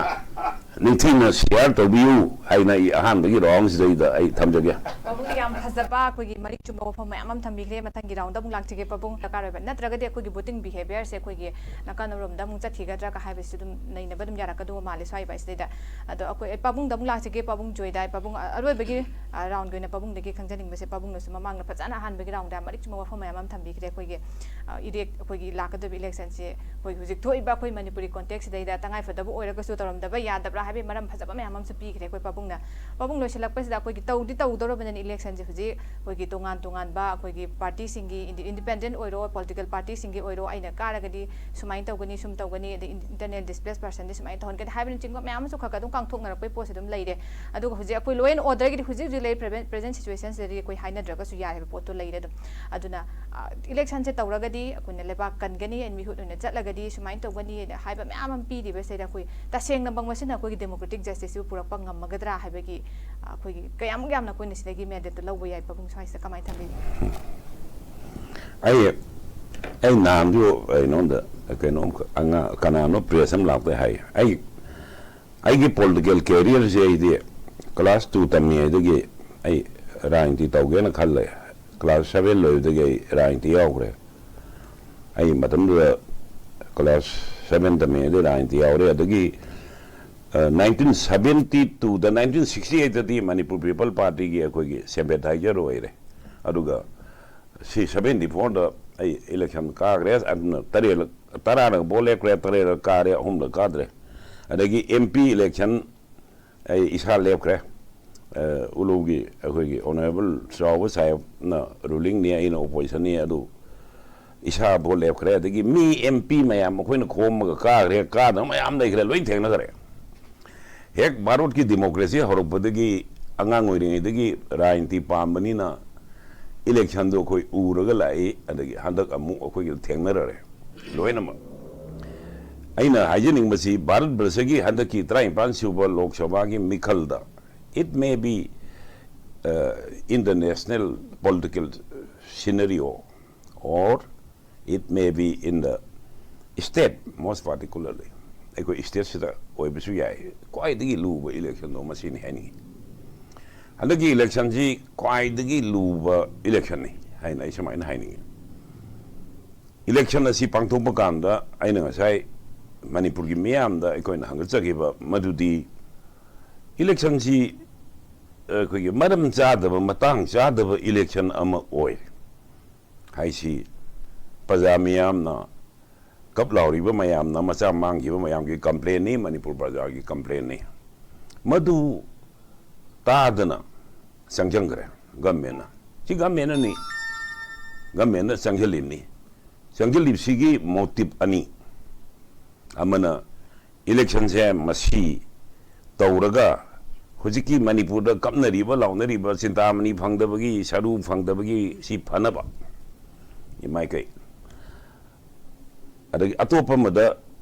ꯅꯤꯡꯊꯤꯅ share ꯇꯧꯕꯤꯌꯨ ꯍꯥꯏꯅ ꯑꯩ ꯑꯍꯥꯟꯕꯒꯤ round ꯁꯤꯗꯩꯗ ꯑꯩ ꯊꯝꯖꯒꯦ꯫ ꯄꯥꯕꯨꯡꯒꯤ ꯌꯥꯝ ꯐꯖꯕ ꯑꯩꯈꯣꯏꯒꯤ ꯃꯔꯤꯛ ꯆꯨꯝꯕ ꯋꯥꯐꯝ ꯃꯌꯥꯝ ꯑꯃ ꯊꯝꯕꯤꯈ꯭ꯔꯦ꯫ ꯃꯊꯪꯒꯤ round ꯗ ꯑꯃꯨꯛ ꯂꯥꯛꯆꯒꯦ ꯄꯥꯕꯨꯡ, ꯗꯔꯀꯥꯔ ꯑꯣꯏꯕ꯫ ꯅꯠꯇ꯭ꯔꯒꯗꯤ ꯑꯩꯈꯣꯏꯒꯤ voting behaviour ꯁꯦ ꯑꯩꯈꯣꯏꯒꯤ ꯅꯥꯀꯟ ꯑꯃꯔꯣꯝꯗ ꯑꯃꯨꯛ ꯆꯠꯈꯤꯒꯗ꯭ꯔꯥ ꯀ ꯍꯥꯏꯕꯁꯤ ꯑꯗꯨꯝ ꯅꯩꯅꯕ ꯑꯗꯨꯝ ꯌꯥꯔꯛꯀꯗꯧꯕ ꯃꯥꯜꯂꯦ ꯁ꯭ꯋꯥꯏ ꯄꯥꯏꯁꯤꯗꯩꯗ꯫ ꯑꯗꯣ ꯑꯩꯈꯣꯏ, ꯑꯩ ꯄꯥꯕꯨꯡꯗ ꯑꯃꯨꯛ ꯂꯥꯛꯆꯒꯦ꯫ ꯄꯥꯕꯨꯡ ꯖꯣꯏꯗꯥꯏ, ꯄꯥꯕꯨꯡ, ꯑ-, ꯑꯔꯣꯏꯕꯒꯤ, ꯑ, round ꯒꯤ ꯑꯣꯏꯅ ꯄꯥꯕꯨꯡꯗꯒꯤ ꯈꯪꯖꯅꯤꯡꯕꯁꯦ, ꯄꯥꯕꯨꯡꯅꯁꯨ ꯃꯃꯥꯡꯗ ꯐꯖꯅ ꯑꯍꯥꯟꯕꯒꯤ round ꯗ ꯃꯔꯤꯛ ꯆꯨꯝꯕ ꯋꯥꯐꯝ ꯃꯌꯥꯝ ꯑꯃ ꯊꯝꯕꯤꯈ꯭ꯔꯦ꯫ ꯑꯩꯈꯣꯏꯒꯤ, ꯑ, ꯏꯔꯦꯛ-, ꯑꯩꯈꯣꯏꯒꯤ ꯂꯥꯛꯀꯗꯧꯔꯤꯕ election ꯁꯦ ꯑꯩꯈꯣꯏ ꯍꯧꯖꯤꯛ ꯊꯣꯛꯏꯕ ꯑꯩꯈꯣꯏ ꯃꯅꯤꯄꯨꯔꯤ context ꯁꯤꯗꯩꯗ ꯇꯉꯥꯏꯐꯗꯕ ꯑꯣꯏꯔꯒꯁꯨ ꯇꯧꯔꯝꯗꯕ ꯌꯥꯗꯕ꯭ꯔꯥ ꯍꯥꯏꯕꯒꯤ ꯃꯔꯝ ꯐꯖꯕ ꯃꯌꯥꯝ ꯑꯃꯁꯨ ꯄꯤꯈ꯭ꯔꯦ ꯑꯩꯈꯣꯏ ꯄꯥꯕꯨꯡꯅ꯫ ꯄꯥꯕꯨꯡ, ꯂꯣꯏꯁꯤꯜꯂꯛꯄꯁꯤꯗ ꯑꯩꯈꯣꯏꯒꯤ ꯇꯧꯗꯤ ꯇꯧꯗꯧꯔꯕꯅꯤꯅ election ꯁꯦ ꯍꯧꯖꯤꯛ ꯑꯩꯈꯣꯏꯒꯤ ꯇꯣꯉꯥꯟ ꯇꯣꯉꯥꯟꯕ ꯑꯩꯈꯣꯏꯒꯤ party ꯁꯤꯡꯒꯤ, ꯏꯟꯗꯤ-, independent ꯑꯣꯏꯔꯣ, political party ꯁꯤꯡꯒꯤ ꯑꯣꯏꯔꯣ, ꯑꯩꯅ ꯀꯥꯔꯒꯗꯤ ꯁꯨꯃꯥꯏꯅ ꯇꯧꯒꯅꯤ, ꯁꯨꯝ ꯇꯧꯒꯅꯤ, ꯑꯗꯩ ꯏꯟ-, internally displaced person ꯗꯤ ꯁꯨꯃꯥꯏꯅ ꯇꯧꯍꯟꯒꯅꯤ ꯍꯥꯏꯕꯅꯆꯤꯡꯕ ꯃꯌꯥꯝ ꯑꯃꯁꯨ ꯈꯔ ꯈꯔ ꯑꯗꯨꯝ ꯀꯥꯡꯊꯣꯛꯅꯔꯛꯄꯒꯤ ꯄꯣꯠꯁꯦ ꯑꯗꯨꯝ ꯂꯩꯔꯦ꯫ ꯑꯗꯨꯒ ꯍꯧꯖꯤꯛ ꯑꯩꯈꯣꯏ law and order ꯒꯤꯗꯤ ꯍꯧꯖꯤꯛ ꯍꯧꯖꯤꯛ ꯂꯩꯔꯤ present, present situation ꯁꯤꯗꯗꯤ ꯑꯩꯈꯣꯏ ꯍꯥꯏꯅꯗ꯭ꯔꯒꯁꯨ ꯌꯥꯔꯦꯕ ꯄꯣꯠꯇꯣ ꯂꯩꯔꯦ ꯑꯗꯨꯝ꯫ ꯑꯗꯨꯅ, ꯑ, election ꯁꯦ ꯇꯧꯔꯒꯗꯤ ꯑꯩꯈꯣꯏꯅ ꯂꯩꯕꯥꯛ ꯀꯟꯒꯅꯤ, ꯑꯦꯟ ꯃꯤꯍꯨꯠ ꯑꯣꯏꯅ ꯆꯠꯂꯒꯗꯤ ꯁꯨꯃꯥꯏꯅ ꯇꯧꯒꯅꯤ ꯍꯥꯏꯕ ꯃꯌꯥꯝ ꯑꯃ ꯄꯤꯔꯤꯕꯁꯤꯗ ꯑꯩꯈꯣꯏ ꯇꯁꯦꯡꯅ ꯃꯁꯤꯅ ꯑꯩꯈꯣꯏꯒꯤ democratic justice ꯁꯤꯕꯨ ꯄꯨꯔꯛꯄ ꯉꯝꯃꯒꯗ꯭ꯔꯥ ꯍꯥꯏꯕꯒꯤ, ꯑ, ꯑꯩꯈꯣꯏꯒꯤ ꯀꯌꯥꯃꯨꯛ ꯌꯥꯝꯅ ꯑꯩꯈꯣꯏꯅ ꯁꯤꯗꯒꯤ mandate ꯇꯣ ꯂꯧꯕ ꯌꯥꯏ? ꯄꯥꯕꯨꯡ ꯁ꯭ꯋꯥꯏꯁꯤꯗ ꯀꯃꯥꯏꯅ ꯊꯝꯕꯤꯒꯦ? ꯑꯩ, ꯑꯩ ꯅꯍꯥꯟꯁꯨ ꯑꯩꯉꯣꯟꯗ ꯀꯩꯅꯣꯝ ꯑꯉꯥꯡ ꯀꯅꯥꯅꯣ press ꯑꯃ ꯂꯥꯛꯄꯗ ꯍꯥꯏ, ꯑꯩ, ꯑꯩꯒꯤ political career ꯁꯦ ꯑꯩꯗꯤ class two ꯇꯝꯃꯤꯉꯩꯗꯒꯤ ꯑꯩ ꯔꯥꯖꯅꯤꯇꯤ ꯇꯧꯒꯦꯅ ꯈꯜꯂꯦ꯫ Class seven ꯂꯣꯏꯕꯗꯒꯤ ꯑꯩ ꯔꯥꯖꯅꯤꯇꯤ ꯌꯥꯎꯈ꯭ꯔꯦ꯫ ꯑꯩ ꯃꯇꯝꯗꯨꯗ class seven ꯇꯝꯃꯤꯉꯩꯗ ꯔꯥꯖꯅꯤꯇꯤ ꯌꯥꯎꯔꯦ꯫ ꯑꯗꯒꯤ ꯅꯥꯏꯟꯇꯤꯟ ꯁꯕꯦꯟꯇꯤ ꯇꯨꯗ, ꯅꯥꯏꯟꯇꯤꯟ ꯁꯤꯛꯁꯇꯤ ꯑꯩꯠꯇꯗꯤ ꯃꯅꯤꯄꯨꯔ ꯄꯤꯄꯜ ꯄꯥꯔꯇꯤꯒꯤ ꯑꯩꯈꯣꯏꯒꯤ ꯁꯦꯝꯄꯦꯊꯥꯏꯖꯔ ꯑꯣꯏꯔꯦ꯫ ꯑꯗꯨꯒ ꯁꯤ ꯁꯕꯦꯟꯇꯤ ꯐꯣꯔꯗ ꯑꯩ ꯏꯂꯦꯛꯁꯟ ꯀꯥꯈ꯭ꯔꯦ꯫ ꯑꯗꯨꯅ ꯇꯔꯦꯠꯂꯛ, ꯇꯔꯥꯔꯛ ꯚꯣꯠ ꯂꯦꯞꯈ꯭ꯔꯦ, ꯇꯔꯦꯠꯂꯛ ꯀꯥꯔꯦ, ꯑꯍꯨꯝꯂꯛ ꯀꯥꯗ꯭ꯔꯦ꯫ ꯑꯗꯒꯤ ꯑꯦꯝ ꯄꯤ ꯏꯂꯦꯛꯁꯟ ꯑꯩ ꯏꯁꯥ ꯂꯦꯞꯈ꯭ꯔꯦ꯫ ꯑ, ꯎꯂꯨꯒꯤ ꯑꯩꯈꯣꯏꯒꯤ ꯑꯣꯅꯔꯦꯕꯜ ꯆꯥꯎꯕ ꯁꯥꯍꯦꯕꯅ ꯔꯨꯂꯤꯡꯅꯤ, ꯑꯩꯅ ꯑꯣꯄꯣꯖꯤꯁꯟꯅꯤ, ꯑꯗꯨ ꯏꯁꯥ ꯚꯣꯠ ꯂꯦꯞꯈ꯭ꯔꯦ꯫ ꯑꯗꯒꯤ ꯃꯤ ꯑꯦꯝ ꯄꯤ ꯃꯌꯥꯝ ꯑꯩꯈꯣꯏꯅ ꯈꯣꯝꯃꯒ ꯀꯥꯈ꯭ꯔꯦ, ꯀꯥꯗꯕ ꯃꯌꯥꯝ ꯂꯩꯈ꯭ꯔꯦ, ꯂꯣꯏ ꯊꯦꯡꯅꯈ꯭ꯔꯦ꯫ ꯍꯦꯛ ꯚꯥꯔꯠꯀꯤ ꯗꯤꯃꯣꯀ꯭ꯔꯦꯁꯤ ꯍꯧꯔꯛꯄꯗꯒꯤ, ꯑꯉꯥꯡ ꯑꯣꯏꯔꯤꯉꯩꯗꯒꯤ ꯔꯥꯖꯅꯤꯇꯤ ꯄꯥꯝꯕꯅꯤꯅ ꯏꯂꯦꯛꯁꯟꯗꯣ ꯑꯩꯈꯣꯏ ꯎꯔꯒ ꯂꯥꯛꯏ꯫ ꯑꯗꯒꯤ ꯍꯟꯗꯛ ꯑꯃꯨꯛ ꯑꯩꯈꯣꯏꯒꯤ ꯊꯦꯡꯅꯔꯔꯦ ꯂꯣꯏꯅꯃꯛ꯫ ꯑꯩꯅ ꯍꯥꯏꯖꯅꯤꯡꯕꯁꯤ, ꯚꯥꯔꯠ ꯕꯔꯁꯒꯤ ꯍꯟꯗꯛꯀꯤ ꯇꯔꯥꯅꯤꯄꯥꯟ ꯁꯨꯕ ꯂꯣꯛ ꯁꯚꯥꯒꯤ ꯃꯤꯈꯜꯗ, it may be, uh, in the national political scenario, or it may be in the state, most particularly ꯑꯩꯈꯣꯏ ꯁ꯭ꯇꯦꯠꯁꯤꯗ ꯑꯣꯏꯕꯁꯨ ꯌꯥꯏ, ꯈ꯭ꯋꯥꯏꯗꯒꯤ ꯂꯨꯕ ꯏꯂꯦꯛꯁꯟꯗꯣ ꯃꯁꯤꯅꯤ ꯍꯥꯏꯅꯤꯡꯉꯤ꯫ ꯍꯟꯗꯛꯀꯤ ꯏꯂꯦꯛꯁꯟꯁꯤ ꯈ꯭ꯋꯥꯏꯗꯒꯤ ꯂꯨꯕ ꯏꯂꯦꯛꯁꯟꯅꯤ ꯍꯥꯏꯅ ꯑꯩ ꯁꯨꯃꯥꯏꯅ ꯍꯥꯏꯅꯤꯡꯉꯤ꯫ ꯏꯂꯦꯛꯁꯟ ꯑꯁꯤ ꯄꯥꯡꯊꯣꯛꯄ ꯀꯥꯟꯗ ꯑꯩꯅ ꯉꯁꯥꯏ ꯃꯅꯤꯄꯨꯔꯒꯤ ꯃꯤꯌꯥꯝꯗ ꯑꯩꯈꯣꯏꯅ ꯍꯪꯒꯠꯆꯈꯤꯕ ꯃꯗꯨꯗꯤ, ꯏꯂꯦꯛꯁꯟꯁꯤ ꯑꯩꯈꯣꯏꯒꯤ ꯃꯔꯝ ꯆꯥꯗꯕ, ꯃꯇꯥꯡ ꯆꯥꯗꯕ ꯏꯂꯦꯛꯁꯟ ꯑꯃ ꯑꯣꯏ ꯍꯥꯏꯁꯤ ꯄ꯭ꯔꯖꯥ ꯃꯤꯌꯥꯝꯅ, ꯀꯞ ꯂꯥꯎꯔꯤꯕ ꯃꯌꯥꯝꯅ, ꯃꯆꯥ ꯃꯥꯡꯈꯤꯕ ꯃꯌꯥꯝꯒꯤ ꯀꯝꯄ꯭ꯂꯦꯟꯅꯤ, ꯃꯅꯤꯄꯨꯔ ꯄ꯭ꯔꯖꯥꯒꯤ ꯀꯝꯄ꯭ꯂꯦꯟꯅꯤ꯫ ꯃꯗꯨ ꯇꯥꯗꯅ ꯆꯪꯁꯤꯟꯈ꯭ꯔꯦ ꯒꯃꯦꯟꯅ꯫ ꯁꯤ ꯒꯃꯦꯟꯅꯅꯤ, ꯒꯃꯦꯟꯅ ꯆꯪꯁꯤꯜꯂꯤꯕꯅꯤ꯫ ꯆꯪꯁꯤꯜꯂꯤꯕꯁꯤꯒꯤ ꯃꯣꯇꯤꯞ ꯑꯅꯤ, ꯑꯃꯅ ꯏꯂꯦꯛꯁꯟꯁꯦ ꯃꯁꯤ ꯇꯧꯔꯒ ꯍꯧꯖꯤꯛꯀꯤ ꯃꯅꯤꯄꯨꯔꯗ ꯀꯞꯅꯔꯤꯕ, ꯂꯥꯎꯅꯔꯤꯕ, ꯆꯤꯟꯇꯥꯃꯅꯤ ꯐꯪꯗꯕꯒꯤ, ꯁꯔꯨ ꯐꯪꯗꯕꯒꯤ ꯁꯤ ꯐꯅꯕ ꯃꯥꯏꯀꯩ, ꯑꯗꯒꯤ ꯑꯇꯣꯞꯄ ꯑꯃꯗ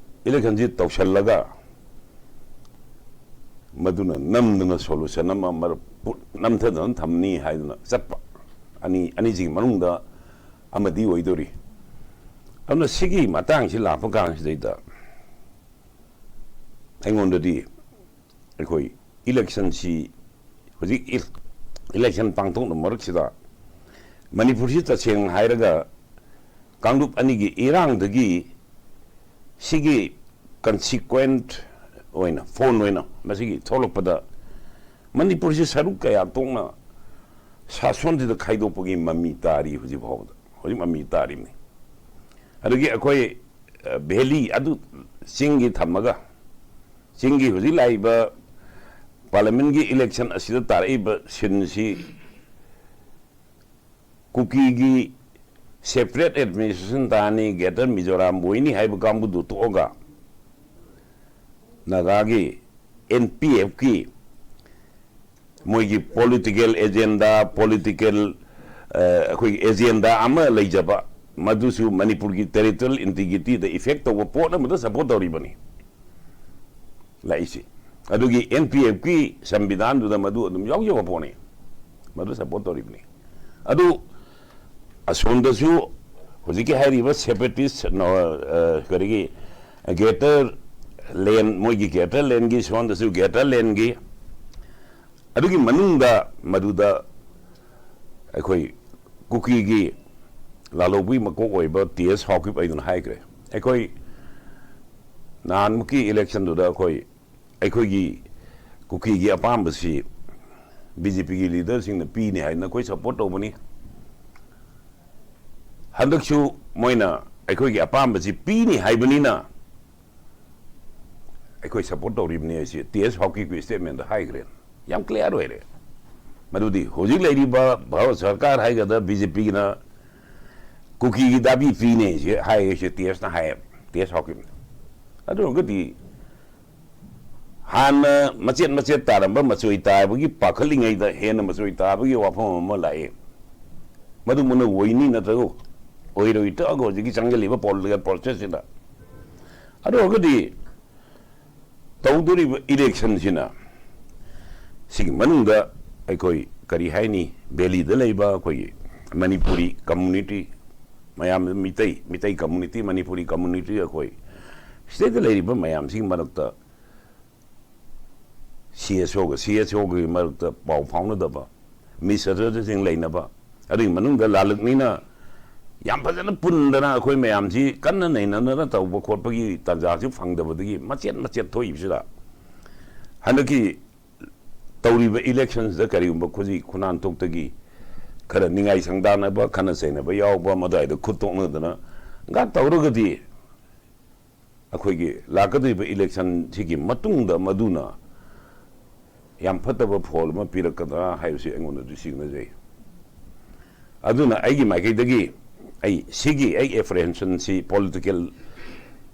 ꯏꯂꯦꯛꯁꯟꯁꯤ ꯇꯧꯁꯜꯂꯒ ꯃꯗꯨꯅ ꯅꯝꯗꯅ ꯁꯣꯂꯨꯁꯟ ꯑꯃ ꯃꯔꯛ ꯄꯨ-, ꯅꯝꯊꯗꯅ ꯊꯝꯅꯤ ꯍꯥꯏꯗꯅ ꯆꯠꯄ, ꯑꯅꯤ, ꯑꯅꯤꯁꯤꯒꯤ ꯃꯅꯨꯡꯗ ꯑꯃꯗꯤ ꯑꯣꯏꯗꯣꯔꯤ꯫ ꯑꯗꯨꯅ ꯁꯤꯒꯤ ꯃꯇꯥꯡꯁꯤ ꯂꯥꯛꯄ ꯀꯥꯟꯁꯤꯗꯩꯗ ꯑꯩꯉꯣꯟꯗꯗꯤ ꯑꯩꯈꯣꯏ ꯏꯂꯦꯛꯁꯟꯁꯤ ꯍꯧꯖꯤꯛ ꯏ-, ꯏꯂꯦꯛꯁꯟ ꯄꯥꯡꯊꯣꯛꯅꯕ ꯃꯔꯛꯁꯤꯗ ꯃꯅꯤꯄꯨꯔꯁꯤ ꯇꯁꯦꯡꯅ ꯍꯥꯏꯔꯒ ꯀꯥꯡꯂꯨꯞ ꯑꯅꯤꯒꯤ ꯏꯔꯥꯡꯗꯒꯤ ꯁꯤꯒꯤ ꯀꯟꯁꯤꯀ꯭ꯋꯦꯟꯠ ꯑꯣꯏꯅ, ꯐꯣꯟ ꯑꯣꯏꯅ ꯃꯁꯤꯒꯤ ꯊꯣꯛꯂꯛꯄꯗ ꯃꯅꯤꯄꯨꯔꯁꯤ ꯁꯔꯨꯛ ꯀꯌꯥ ꯊꯣꯛꯅ ꯁꯥꯁꯣꯟꯁꯤꯗ ꯈꯥꯏꯗꯣꯛꯄꯒꯤ ꯃꯃꯤ ꯇꯥꯔꯤ꯫ ꯍꯧꯖꯤꯛ ꯐꯥꯎꯕꯗ ꯍꯧꯖꯤꯛ ꯃꯃꯤ ꯇꯥꯔꯤꯕꯅꯤ꯫ ꯑꯗꯒꯤ ꯑꯩꯈꯣꯏ, ꯑ, ꯚꯦꯂꯤ ꯑꯗꯨ ꯆꯤꯡꯒꯤ ꯊꯝꯃꯒ, ꯆꯤꯡꯒꯤ ꯍꯧꯖꯤꯛ ꯂꯥꯛꯏꯕ ꯄꯥꯔꯂꯤꯌꯥꯃꯦꯟꯒꯤ ꯏꯂꯦꯛꯁꯟ ꯑꯁꯤꯗ ꯇꯥꯔꯛꯏꯕ ꯁꯤꯟꯁꯤ ꯀꯨꯀꯤꯒꯤ ꯁꯦꯄꯔꯦꯠ ꯑꯦꯗꯃꯤꯅꯤꯁꯇ꯭ꯔꯦꯁꯟ ꯇꯥꯅꯤ, ꯒ꯭ꯔꯦꯇꯔ ꯃꯤꯖꯣꯔꯥꯝ ꯑꯣꯏꯅꯤ ꯍꯥꯏꯕ ꯀꯥꯡꯕꯨꯗꯨ ꯇꯣꯛꯑꯒ, ꯅꯥꯒꯥꯒꯤ ꯑꯦꯟ ꯄꯤ ꯑꯦꯐꯀꯤ ꯃꯣꯏꯒꯤ ꯄꯣꯂꯤꯇꯤꯀꯦꯜ ꯑꯦꯖꯦꯟꯗꯥ, ꯄꯣꯂꯤꯇꯤꯀꯦꯜ, ꯑ, ꯑꯩꯈꯣꯏꯒꯤ ꯑꯦꯖꯦꯟꯗꯥ ꯑꯃ ꯂꯩꯖꯕ, ꯃꯗꯨꯁꯨ ꯃꯅꯤꯄꯨꯔꯒꯤ ꯇꯦꯔꯤꯇꯣꯔꯤꯌꯦꯜ ꯏꯟꯇꯤꯒ꯭ꯔꯤꯇꯤꯗ ꯏꯐꯦꯛ ꯇꯧꯕ ꯄꯣꯠ ꯑꯃꯗ ꯁꯄꯣꯔꯠ ꯇꯧꯔꯤꯕꯅꯤ ꯂꯥꯛꯏꯁꯤ꯫ ꯑꯗꯨꯒꯤ ꯑꯦꯟ ꯄꯤ ꯑꯦꯐꯀꯤ ꯁꯪꯕꯤꯙꯥꯟꯗꯨꯗ ꯃꯗꯨ ꯑꯗꯨꯝ ꯌꯥꯎꯖꯕ ꯄꯣꯠꯅꯤ, ꯃꯗꯨ ꯁꯄꯣꯔꯠ ꯇꯧꯔꯤꯕꯅꯤ꯫ ꯑꯗꯨ ꯑꯁꯣꯝꯗꯁꯨ ꯍꯧꯖꯤꯛꯀꯤ ꯍꯥꯏꯔꯤꯕ ꯁꯦꯄꯔꯦꯇꯤꯁ, ꯀꯔꯤꯒꯤ, ꯒ꯭ꯔꯦꯇꯔ ꯂꯦꯟ, ꯃꯣꯏꯒꯤ ꯒ꯭ꯔꯦꯇꯔ ꯂꯦꯟꯒꯤ, ꯁꯣꯝꯗꯁꯨ ꯒ꯭ꯔꯦꯇꯔ ꯂꯦꯟꯒꯤ, ꯑꯗꯨꯒꯤ ꯃꯅꯨꯡꯗ ꯃꯗꯨꯗ ꯑꯩꯈꯣꯏ ꯀꯨꯀꯤꯒꯤ ꯂꯥꯂꯣꯡꯕꯒꯤ ꯃꯀꯣꯛ ꯑꯣꯏꯕ ꯇꯤ ꯑꯦꯁ ꯍꯥꯎꯀꯤꯞ ꯑꯩꯗꯨꯅ ꯍꯥꯏꯈ꯭ꯔꯦ꯫ ꯑꯩꯈꯣꯏ ꯅꯍꯥꯟꯃꯨꯛꯀꯤ ꯏꯂꯦꯛꯁꯟꯗꯨꯗ ꯑꯩꯈꯣꯏ, ꯑꯩꯈꯣꯏꯒꯤ ꯀꯨꯀꯤꯒꯤ ꯑꯄꯥꯝꯕꯁꯤ ꯕꯤ ꯖꯦ ꯄꯤꯒꯤ ꯂꯤꯗꯔꯁꯤꯡꯅ ꯄꯤꯅꯤ ꯍꯥꯏꯗꯅ ꯑꯩꯈꯣꯏ ꯁꯄꯣꯔꯠ ꯇꯧꯕꯅꯤ꯫ ꯍꯟꯗꯛꯁꯨ ꯃꯣꯏꯅ ꯑꯩꯈꯣꯏꯒꯤ ꯑꯄꯥꯝꯕꯁꯤ ꯄꯤꯅꯤ ꯍꯥꯏꯕꯅꯤꯅ ꯑꯩꯈꯣꯏ ꯁꯄꯣꯔꯠ ꯇꯧꯔꯤꯕꯅꯤ ꯍꯥꯏꯁꯤ ꯇꯤ ꯑꯦꯁ ꯍꯥꯎꯀꯤꯞꯀꯤ ꯁ꯭ꯇꯦꯠꯃꯦꯟꯗ ꯍꯥꯏꯈ꯭ꯔꯦ꯫ ꯌꯥꯝ ꯀ꯭ꯂꯤꯌꯥꯔ ꯑꯣꯏꯔꯦ꯫ ꯃꯗꯨꯗꯤ ꯍꯧꯖꯤꯛ ꯂꯩꯔꯤꯕ ꯚꯥꯔꯠ ꯁꯔꯀꯥꯔ ꯍꯥꯏꯒꯗ꯭ꯔꯥ, ꯕꯤ ꯖꯦ ꯄꯤꯒꯤꯅ ꯀꯨꯀꯤꯒꯤ ꯗꯥꯕꯤ ꯄꯤꯅꯦ ꯁꯤ ꯍꯥꯏꯔꯤꯁꯦ ꯇꯤ ꯑꯦꯁꯅ ꯍꯥꯏꯌꯦꯕ, ꯇꯤ ꯑꯦꯁ ꯍꯥꯎꯀꯤꯞꯅ꯫ ꯑꯗꯨ ꯑꯣꯏꯔꯒꯗꯤ ꯍꯥꯟꯅ ꯃꯆꯦꯠ ꯃꯆꯦꯠ ꯇꯥꯔꯝꯕ ꯃꯆꯣꯏ ꯇꯥꯕꯒꯤ ꯄꯥꯈꯠꯂꯤꯉꯩꯗ ꯍꯦꯟꯅ ꯃꯆꯣꯏ ꯇꯥꯕꯒꯤ ꯋꯥꯐꯝ ꯑꯃ ꯂꯥꯛꯏ꯫ ꯃꯗꯨ ꯃꯨꯟꯅ ꯑꯣꯏꯅꯤ ꯅꯠꯇ꯭ꯔꯒ ꯑꯣꯏꯔꯣꯏ ꯇꯛꯑꯒ ꯍꯧꯖꯤꯛꯀꯤ ꯆꯪꯁꯤꯜꯂꯤꯕ ꯄꯣꯂꯤꯇꯤꯀꯦꯜ ꯄ꯭ꯔꯣꯁꯦꯁꯁꯤꯗ꯫ ꯑꯗꯨ ꯑꯣꯏꯔꯒꯗꯤ ꯇꯧꯗꯣꯔꯤꯕ ꯏꯂꯦꯛꯁꯟꯁꯤꯅ ꯁꯤꯒꯤ ꯃꯅꯨꯡꯗ ꯑꯩꯈꯣꯏ ꯀꯔꯤ ꯍꯥꯏꯅꯤ, ꯚꯦꯂꯤꯗ ꯂꯩꯕ ꯑꯩꯈꯣꯏꯒꯤ ꯃꯅꯤꯄꯨꯔꯤ ꯀꯝꯃꯨꯅꯤꯇꯤ ꯃꯌꯥꯝ, ꯃꯤꯇꯩ, ꯃꯤꯇꯩ ꯀꯝꯃꯨꯅꯤꯇꯤ, ꯃꯅꯤꯄꯨꯔꯤ ꯀꯝꯃꯨꯅꯤꯇꯤ, ꯑꯩꯈꯣꯏ ꯁꯤꯗꯩꯗ ꯂꯩꯔꯤꯕ ꯃꯌꯥꯝꯁꯤꯒꯤ ꯃꯔꯛꯇ ꯁꯤ ꯑꯦꯁ ꯑꯣꯒ ꯁꯤ ꯑꯦꯁ ꯑꯣꯒꯤ ꯃꯔꯛꯇ ꯄꯥꯎ ꯐꯥꯎꯅꯗꯕ, ꯃꯤꯁꯑꯟꯗꯔꯁꯇꯦꯟꯗꯤꯡ ꯂꯩꯅꯕ, ꯑꯗꯨꯒꯤ ꯃꯅꯨꯡꯗ ꯂꯥꯂꯛꯅꯤꯅ ꯌꯥꯝ ꯐꯖꯅ ꯄꯨꯟꯗꯅ ꯑꯩꯈꯣꯏ ꯃꯌꯥꯝꯁꯤ ꯀꯟꯅ ꯅꯩꯅꯗꯅ ꯇꯧꯕ ꯈꯣꯠꯄꯒꯤ ꯇꯥꯟꯖꯥꯁꯤ ꯐꯪꯗꯕꯗꯒꯤ ꯃꯆꯦꯠ ꯃꯆꯦꯠ ꯊꯣꯛꯏꯕꯁꯤꯗ ꯍꯟꯗꯛꯀꯤ ꯇꯧꯔꯤꯕ ꯏꯂꯦꯛꯁꯟꯁꯤꯗ ꯀꯔꯤꯒꯨꯝꯕ ꯈꯨꯖꯤ ꯈꯨꯅꯥꯟꯊꯣꯛꯇꯒꯤ ꯈꯔ ꯅꯤꯡꯉꯥꯏ ꯁꯪꯗꯥꯅꯕ, ꯈꯠꯅ ꯆꯩꯅꯕ ꯌꯥꯎꯕ, ꯃꯗꯥꯏꯗ ꯈꯨꯠ ꯇꯣꯛꯅꯗꯅ ꯒ ꯇꯧꯔꯒꯗꯤ ꯑꯩꯈꯣꯏꯒꯤ ꯂꯥꯛꯀꯗꯧꯔꯤꯕ ꯏꯂꯦꯛꯁꯟꯁꯤꯒꯤ ꯃꯇꯨꯡꯗ ꯃꯗꯨꯅ ꯌꯥꯝ ꯐꯠꯇꯕ ꯐꯣꯜ ꯑꯃ ꯄꯤꯔꯛꯀꯗ꯭ꯔꯥ ꯍꯥꯏꯕꯁꯤ ꯑꯩꯉꯣꯟꯗꯗꯤ ꯆꯤꯡꯅꯖꯩ꯫ ꯑꯗꯨꯅ ꯑꯩꯒꯤ ꯃꯥꯏꯀꯩꯗꯒꯤ ꯑꯩ ꯁꯤꯒꯤ ꯑꯩ ꯑꯦꯄ꯭ꯔꯤꯍꯦꯟꯁꯟꯁꯤ, ꯄꯣꯂꯤꯇꯤꯀꯦꯜ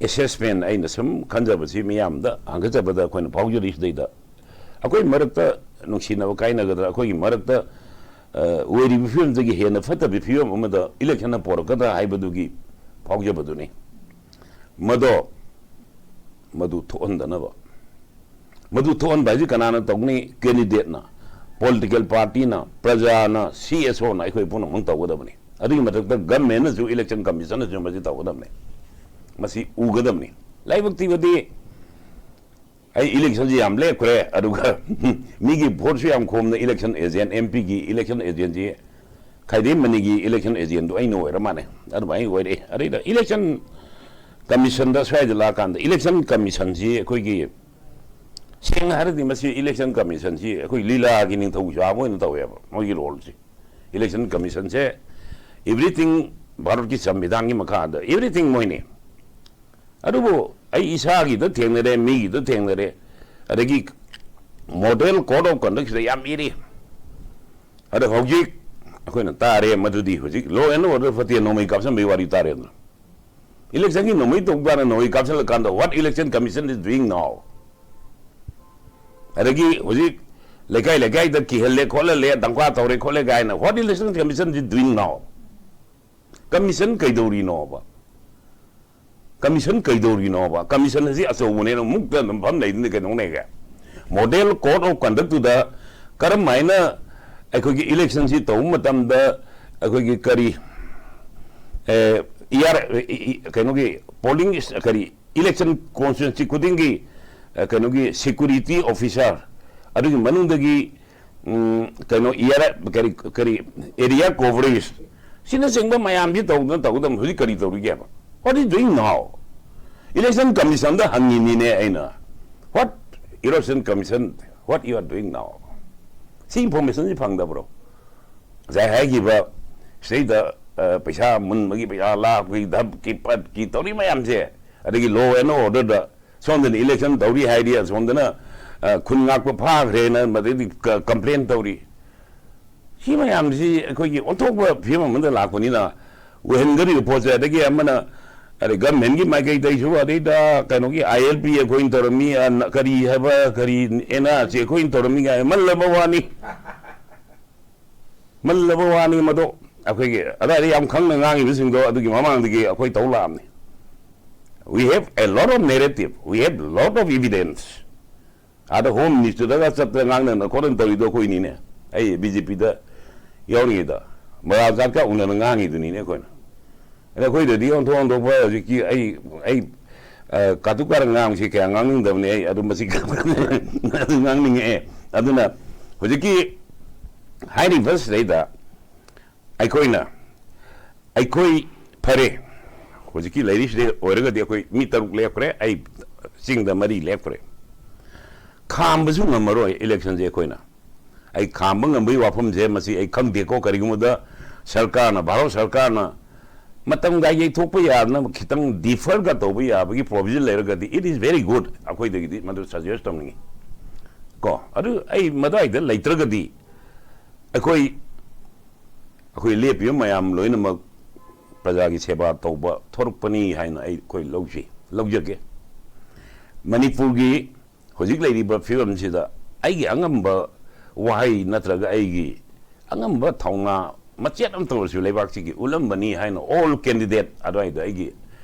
ꯑꯦꯁꯦꯁꯃꯦꯟ ꯑꯩꯅ ꯁꯨꯝ ꯈꯟꯖꯕꯁꯤ ꯃꯤꯌꯥꯝꯗ ꯍꯪꯒꯠꯆꯕꯗ ꯑꯩꯈꯣꯏꯅ ꯐꯥꯎꯖꯔꯤꯁꯤꯗꯩꯗ ꯑꯩꯈꯣꯏ ꯃꯔꯛꯇ ꯅꯨꯡꯁꯤꯅꯕ ꯀꯥꯏꯅꯒꯗ꯭ꯔꯥ, ꯑꯩꯈꯣꯏꯒꯤ ꯃꯔꯛꯇ ꯑ, ꯑꯣꯏꯔꯤꯕ ꯐꯤꯕꯝꯗꯒꯤ ꯍꯦꯟꯅ ꯐꯠꯇꯕ ꯐꯤꯕꯝ ꯑꯃꯗ ꯏꯂꯦꯛꯁꯟꯅ ꯄꯣꯔꯛꯀꯗ꯭ꯔꯥ ꯍꯥꯏꯕꯗꯨꯒꯤ ꯐꯥꯎꯖꯕꯗꯨꯅꯤ꯫ ꯃꯗꯣ ꯃꯗꯨ ꯊꯣꯛꯍꯟꯗꯅꯕ, ꯃꯗꯨ ꯊꯣꯛꯍꯟꯕ ꯍꯥꯏꯁꯤ ꯀꯅꯥꯅ ꯇꯧꯅꯤ? ꯀꯦꯟꯗꯤꯗꯦꯠꯅ, ꯄꯣꯂꯤꯇꯤꯀꯦꯜ ꯄꯥꯔꯇꯤꯅ, ꯄ꯭ꯔꯖꯥꯅ, ꯁꯤ ꯑꯦꯁ ꯑꯣꯅ ꯑꯩꯈꯣꯏ ꯄꯨꯝꯅꯃꯛ ꯇꯧꯒꯗꯕꯅꯤ꯫ ꯑꯗꯨꯒꯤ ꯃꯊꯛꯇ ꯒꯃꯦꯟꯅꯁꯨ, ꯏꯂꯦꯛꯁꯟ ꯀꯃꯤꯁꯟꯅꯁꯨ ꯃꯁꯤ ꯇꯧꯒꯗꯕꯅꯤ, ꯃꯁꯤ ꯎꯒꯗꯕꯅꯤ꯫ ꯂꯥꯏꯕꯛ ꯊꯤꯕꯗꯤ ꯑꯩ ꯏꯂꯦꯛꯁꯟꯁꯤ ꯌꯥꯝ ꯂꯦꯞꯈ꯭ꯔꯦ, ꯑꯗꯨꯒ ꯃꯤꯒꯤ ꯚꯣꯠꯁꯨ ꯌꯥꯝ ꯈꯣꯝꯅ ꯏꯂꯦꯛꯁꯟ ꯑꯦꯖꯦꯟ, ꯑꯦꯝ ꯄꯤꯒꯤ ꯏꯂꯦꯛꯁꯟ ꯑꯦꯖꯦꯟꯁꯤ ꯈꯥꯏꯗꯦꯝ ꯃꯅꯤꯒꯤ ꯏꯂꯦꯛꯁꯟ ꯑꯦꯖꯦꯟꯗꯨ ꯑꯩꯅ ꯑꯣꯏꯔ ꯃꯥꯜꯂꯦ꯫ ꯑꯗꯨꯃꯥꯏꯅ ꯑꯣꯏꯔꯛꯑꯦ꯫ ꯑꯗꯩꯗ ꯏꯂꯦꯛꯁꯟ ꯀꯃꯤꯁꯟꯗ ꯁ꯭ꯋꯥꯏꯗ ꯂꯥꯛꯑꯀꯥꯟꯗ ꯏꯂꯦꯛꯁꯟ ꯀꯃꯤꯁꯟꯁꯤ ꯑꯩꯈꯣꯏꯒꯤ, ꯁꯦꯡꯅ ꯍꯥꯏꯔꯗꯤ ꯃꯁꯤ ꯏꯂꯦꯛꯁꯟ ꯀꯃꯤꯁꯟꯁꯤ ꯑꯩꯈꯣꯏ ꯂꯤꯂꯥꯒꯤ ꯅꯤꯡꯊꯧ ꯁꯥꯕ ꯑꯣꯏꯅ ꯇꯧꯋꯦꯕ ꯃꯣꯏꯒꯤ ꯔꯣꯜꯁꯤ꯫ ꯏꯂꯦꯛꯁꯟ ꯀꯃꯤꯁꯟꯁꯦ ꯏꯕ꯭ꯔꯤꯊꯤꯡ ꯚꯥꯔꯠꯀꯤ ꯁꯪꯕꯤꯙꯥꯟꯒꯤ ꯃꯈꯥꯗ ꯏꯕ꯭ꯔꯤꯊꯤꯡ ꯃꯣꯏꯅꯤ꯫ ꯑꯗꯨꯕꯨ ꯑꯩ ꯏꯁꯥꯒꯤꯗ ꯊꯦꯡꯅꯔꯦ, ꯃꯤꯒꯤꯗ ꯊꯦꯡꯅꯔꯦ, ꯑꯗꯒꯤ ꯃꯣꯗꯦꯜ ꯀꯣꯗ ꯑꯣꯐ ꯀꯟꯗꯛꯁꯤꯗ ꯌꯥꯝ ꯏꯔꯤ꯫ ꯑꯗꯣ ꯍꯧꯖꯤꯛ ꯑꯩꯈꯣꯏꯅ ꯇꯥꯔꯦ ꯃꯗꯨꯗꯤ ꯍꯧꯖꯤꯛ law and order ꯐꯠꯇꯦ, ꯅꯣꯡꯃꯩ ꯀꯥꯞꯁꯟꯕꯒꯤ ꯋꯥꯔꯤ ꯇꯥꯔꯦꯗꯅ꯫ ꯏꯂꯦꯛꯁꯟꯒꯤ ꯅꯣꯡꯃꯩ ꯇꯧꯕ ꯀꯥꯟꯗ ꯅꯣꯡꯃꯩ ꯀꯥꯞꯁꯜꯂꯀꯥꯟꯗ what election commission is doing now? ꯑꯗꯒꯤ ꯍꯧꯖꯤꯛ ꯂꯩꯀꯥꯏ ꯂꯩꯀꯥꯏꯗ ꯀꯤꯍꯜꯂꯦ ꯈꯣꯠꯍꯜꯂꯦ, ꯗꯪꯀꯥ ꯇꯧꯔꯦ ꯈꯣꯠꯂꯦ ꯀꯥꯏꯅ what election commission is doing now? Commission ꯀꯩꯗꯧꯔꯤꯅꯣꯕ? ꯀꯃꯤꯁꯟ ꯀꯩꯗꯧꯔꯤꯅꯣꯕ? ꯀꯃꯤꯁꯟ ꯑꯁꯤ ꯑꯆꯧꯕꯅꯦꯅ ꯃꯨꯛꯇ ꯑꯗꯨꯝ ꯐꯝ ꯂꯩꯗꯨꯅ ꯀꯩꯗꯧꯅꯦꯒꯦ? ꯃꯣꯗꯦꯜ ꯀꯣꯗ ꯑꯣꯐ ꯀꯟꯗꯛꯇꯨꯗ ꯀꯔꯝ ꯍꯥꯏꯅ ꯑꯩꯈꯣꯏꯒꯤ ꯏꯂꯦꯛꯁꯟꯁꯤ ꯇꯧꯕ ꯃꯇꯝꯗ ꯑꯩꯈꯣꯏꯒꯤ ꯀꯔꯤ, A, E R, E-, E-, ꯀꯩꯅꯣꯒꯤ ꯄꯣꯂꯤꯡ ꯏꯁ-, ꯀꯔꯤ, ꯏꯂꯦꯛꯁꯟ ꯀꯣꯟꯁꯇꯤꯇ꯭ꯋꯦꯟꯁꯤ ꯈꯨꯗꯤꯡꯒꯤ, ꯑꯦ, ꯀꯩꯅꯣꯒꯤ ꯁꯦꯀ꯭ꯌꯨꯔꯤꯇꯤ ꯑꯣꯐꯤꯁꯥꯔ, ꯑꯗꯨꯒꯤ ꯃꯅꯨꯡꯗꯒꯤ ꯎꯝ, ꯀꯩꯅꯣ, ꯏꯌꯥꯔ-, ꯀꯔꯤ, ꯀꯔꯤ, ꯑꯦꯔꯤꯌꯥ ꯀꯣꯚꯔꯦꯖ, ꯁꯤꯅꯆꯤꯡꯕ ꯃꯌꯥꯝꯁꯤ ꯇꯧꯗꯅ ꯇꯧꯒꯗꯕ꯫ ꯍꯧꯖꯤꯛ ꯀꯔꯤ ꯇꯧꯔꯤꯒꯦꯕ? What is doing now? Election Commission ꯗ ꯍꯪꯉꯤꯅꯤꯅꯦ ꯑꯩꯅ, what, Election Commission, what you are doing now? ꯁꯤ information ꯁꯤ ꯐꯪꯗꯕ꯭ꯔꯣ? ꯉꯁꯥꯏ ꯍꯥꯏꯈꯤꯕ ꯁꯤꯗꯩꯗ, ꯑ, ꯄꯩꯁꯥ ꯃꯨꯟꯕꯒꯤ, ꯄꯩꯁꯥ ꯂꯥꯛꯄꯒꯤ, ꯙꯞꯀꯤ ꯄꯠꯀꯤ ꯇꯧꯔꯤ ꯃꯌꯥꯝꯁꯦ, ꯑꯗꯒꯤ law and order the, ꯁꯣꯝꯗꯅ election ꯇꯧꯔꯤ ꯍꯥꯏꯔꯤ, ꯑꯁꯣꯝꯗꯅ, ꯑ, ꯈꯨꯟ ꯉꯥꯛꯄ ꯐꯥꯈ꯭ꯔꯦꯅ ꯃꯗꯩꯗꯤ ꯀ-, complain ꯇꯧꯔꯤ꯫ ꯁꯤ ꯃꯌꯥꯝꯁꯤ ꯑꯩꯈꯣꯏꯒꯤ ꯑꯣꯟꯊꯣꯛꯄ ꯐꯤꯕꯝ ꯑꯃꯗ ꯂꯥꯛꯄꯅꯤꯅ, ꯑꯣꯏꯍꯟꯒꯗꯧꯔꯤꯕ ꯄꯣꯠꯁꯦ, ꯑꯗꯒꯤ ꯑꯃꯅ, ꯑꯗꯩ government ꯀꯤ ꯃꯥꯏꯀꯩꯗꯒꯤꯁꯨ, ꯑꯗꯩꯗ ꯀꯩꯅꯣꯒꯤ I L P ꯑꯩꯈꯣꯏꯅ ꯇꯧꯔꯝꯃꯤ, ꯑ, ꯀꯔꯤ ꯍꯥꯏꯕ, ꯀꯔꯤ N R C ꯑꯩꯈꯣꯏꯅ ꯇꯧꯔꯝꯃꯤ ꯀꯥꯏ ꯃꯜꯂꯕ ꯋꯥꯅꯤ꯫ ꯃꯜꯂꯕ ꯋꯥꯅꯤ ꯃꯗꯣ꯫ ꯑꯩꯈꯣꯏꯒꯤ ꯑꯗꯥꯏꯗ ꯌꯥꯝ ꯈꯪꯅ ꯉꯥꯡꯉꯤꯕꯁꯤꯡꯗꯣ ꯑꯗꯨꯒꯤ ꯃꯃꯥꯡꯗꯒꯤ ꯑꯩꯈꯣꯏ ꯇꯧ ꯂꯥꯛꯑꯕꯅꯤ꯫ We have a lot of narrative, we have lot of evidence. ꯑꯥꯗ Home Minister ꯗꯒ ꯆꯠꯇꯅ ꯉꯥꯡꯅꯗꯅ ꯈꯣꯠꯇꯅ ꯇꯧꯔꯤꯗꯣ ꯑꯩꯈꯣꯏꯅꯤꯅꯦ꯫ ꯑꯩ B J P ꯗ ꯌꯥꯎꯔꯤꯉꯩꯗ ꯃꯣꯔꯥꯜꯖꯥꯠꯀ ꯎꯅꯗꯅ ꯉꯥꯡꯉꯤꯗꯨꯅꯤꯅꯦ ꯑꯩꯈꯣꯏꯅ꯫ ꯑꯗ ꯑꯩꯈꯣꯏꯗꯗꯤ ꯑꯣꯟꯊꯣꯛ ꯑꯣꯟꯊꯣꯛꯄ ꯍꯧꯖꯤꯛꯀꯤ ꯑꯩ, ꯑꯩ, ꯑ, ꯀꯥꯇꯨ ꯀꯥꯔꯟ ꯉꯥꯡꯕꯁꯤ ꯀꯌꯥ ꯉꯥꯡꯅꯤꯡꯗꯕꯅꯤ ꯑꯩ, ꯑꯗꯨ ꯃꯁꯤ ꯑꯗꯨ ꯉꯥꯡꯅꯤꯡꯉꯛꯑꯦ꯫ ꯑꯗꯨꯅ ꯍꯧꯖꯤꯛꯀꯤ ꯍꯥꯏꯔꯤꯕ ꯁꯤꯗꯩꯗ ꯑꯩꯈꯣꯏꯅ, ꯑꯩꯈꯣꯏ ꯐꯔꯦ, ꯍꯧꯖꯤꯛꯀꯤ ꯂꯩꯔꯤꯁꯤꯗ ꯑꯣꯏꯔꯒꯗꯤ ꯑꯩꯈꯣꯏ ꯃꯤ ꯇꯔꯨꯛ ꯂꯦꯞꯈ꯭ꯔꯦ, ꯑꯩ ꯆꯤꯡꯗ ꯃꯔꯤ ꯂꯦꯞꯈ꯭ꯔꯦ꯫ ꯈꯥꯝꯕꯁꯨ ꯉꯝꯃꯔꯣꯏ election ꯁꯦ ꯑꯩꯈꯣꯏꯅ꯫ ꯑꯩ ꯈꯥꯝꯕ ꯉꯝꯕꯒꯤ ꯋꯥꯐꯝꯁꯦ ꯃꯁꯤ ꯑꯩ ꯈꯪꯗꯦꯀꯣ꯫ ꯀꯔꯤꯒꯨꯝꯕꯗ ꯁꯔꯀꯥꯔꯅ, ꯚꯥꯔꯠ ꯁꯔꯀꯥꯔꯅ ꯃꯇꯝꯒ ꯌꯩꯊꯣꯛꯄ ꯌꯥꯗꯅꯕ ꯈꯤꯇꯪ defer ꯒ ꯇꯧꯕ ꯌꯥꯕꯒꯤ provision ꯂꯩꯔꯒꯗꯤ, it is very good꯫ ꯑꯩꯈꯣꯏꯗꯒꯤꯗꯤ ꯃꯗꯨ suggest ꯇꯧꯅꯤꯡꯉꯤ ꯀꯣ꯫ ꯑꯗꯨ ꯑꯩ ꯃꯗꯨꯋꯥꯏꯗ ꯂꯩꯇ꯭ꯔꯒꯗꯤ ꯑꯩꯈꯣꯏ, ꯑꯩꯈꯣꯏ ꯂꯦꯞꯄꯤꯕ ꯃꯌꯥꯝ ꯂꯣꯏꯅꯃꯛ ꯄ꯭ꯔꯖꯥꯒꯤ ꯁꯦꯕꯥ ꯇꯧꯕ ꯊꯣꯔꯛꯄꯅꯤ ꯍꯥꯏꯅ ꯑꯩ, ꯑꯩꯈꯣꯏ ꯂꯧꯖꯩ, ꯂꯧꯖꯒꯦ꯫ ꯃꯅꯤꯄꯨꯔꯒꯤ ꯍꯧꯖꯤꯛ ꯂꯩꯔꯤꯕ ꯐꯤꯕꯝꯁꯤꯗ ꯑꯩꯒꯤ ꯑꯉꯝꯕ ꯋꯥꯍꯩ ꯅꯠꯇ꯭ꯔꯒ ꯑꯩꯒꯤ ꯑꯉꯝꯕ ꯊꯧꯅꯥ ꯃꯆꯦꯠ ꯑꯃꯇ ꯑꯣꯏꯔꯁꯨ ꯂꯩꯕꯥꯛꯁꯤꯒꯤ ꯎꯠꯂꯝꯕꯅꯤ ꯍꯥꯏꯅ all candidate ꯑꯗꯨꯋꯥꯏꯗ ꯑꯩꯒꯤ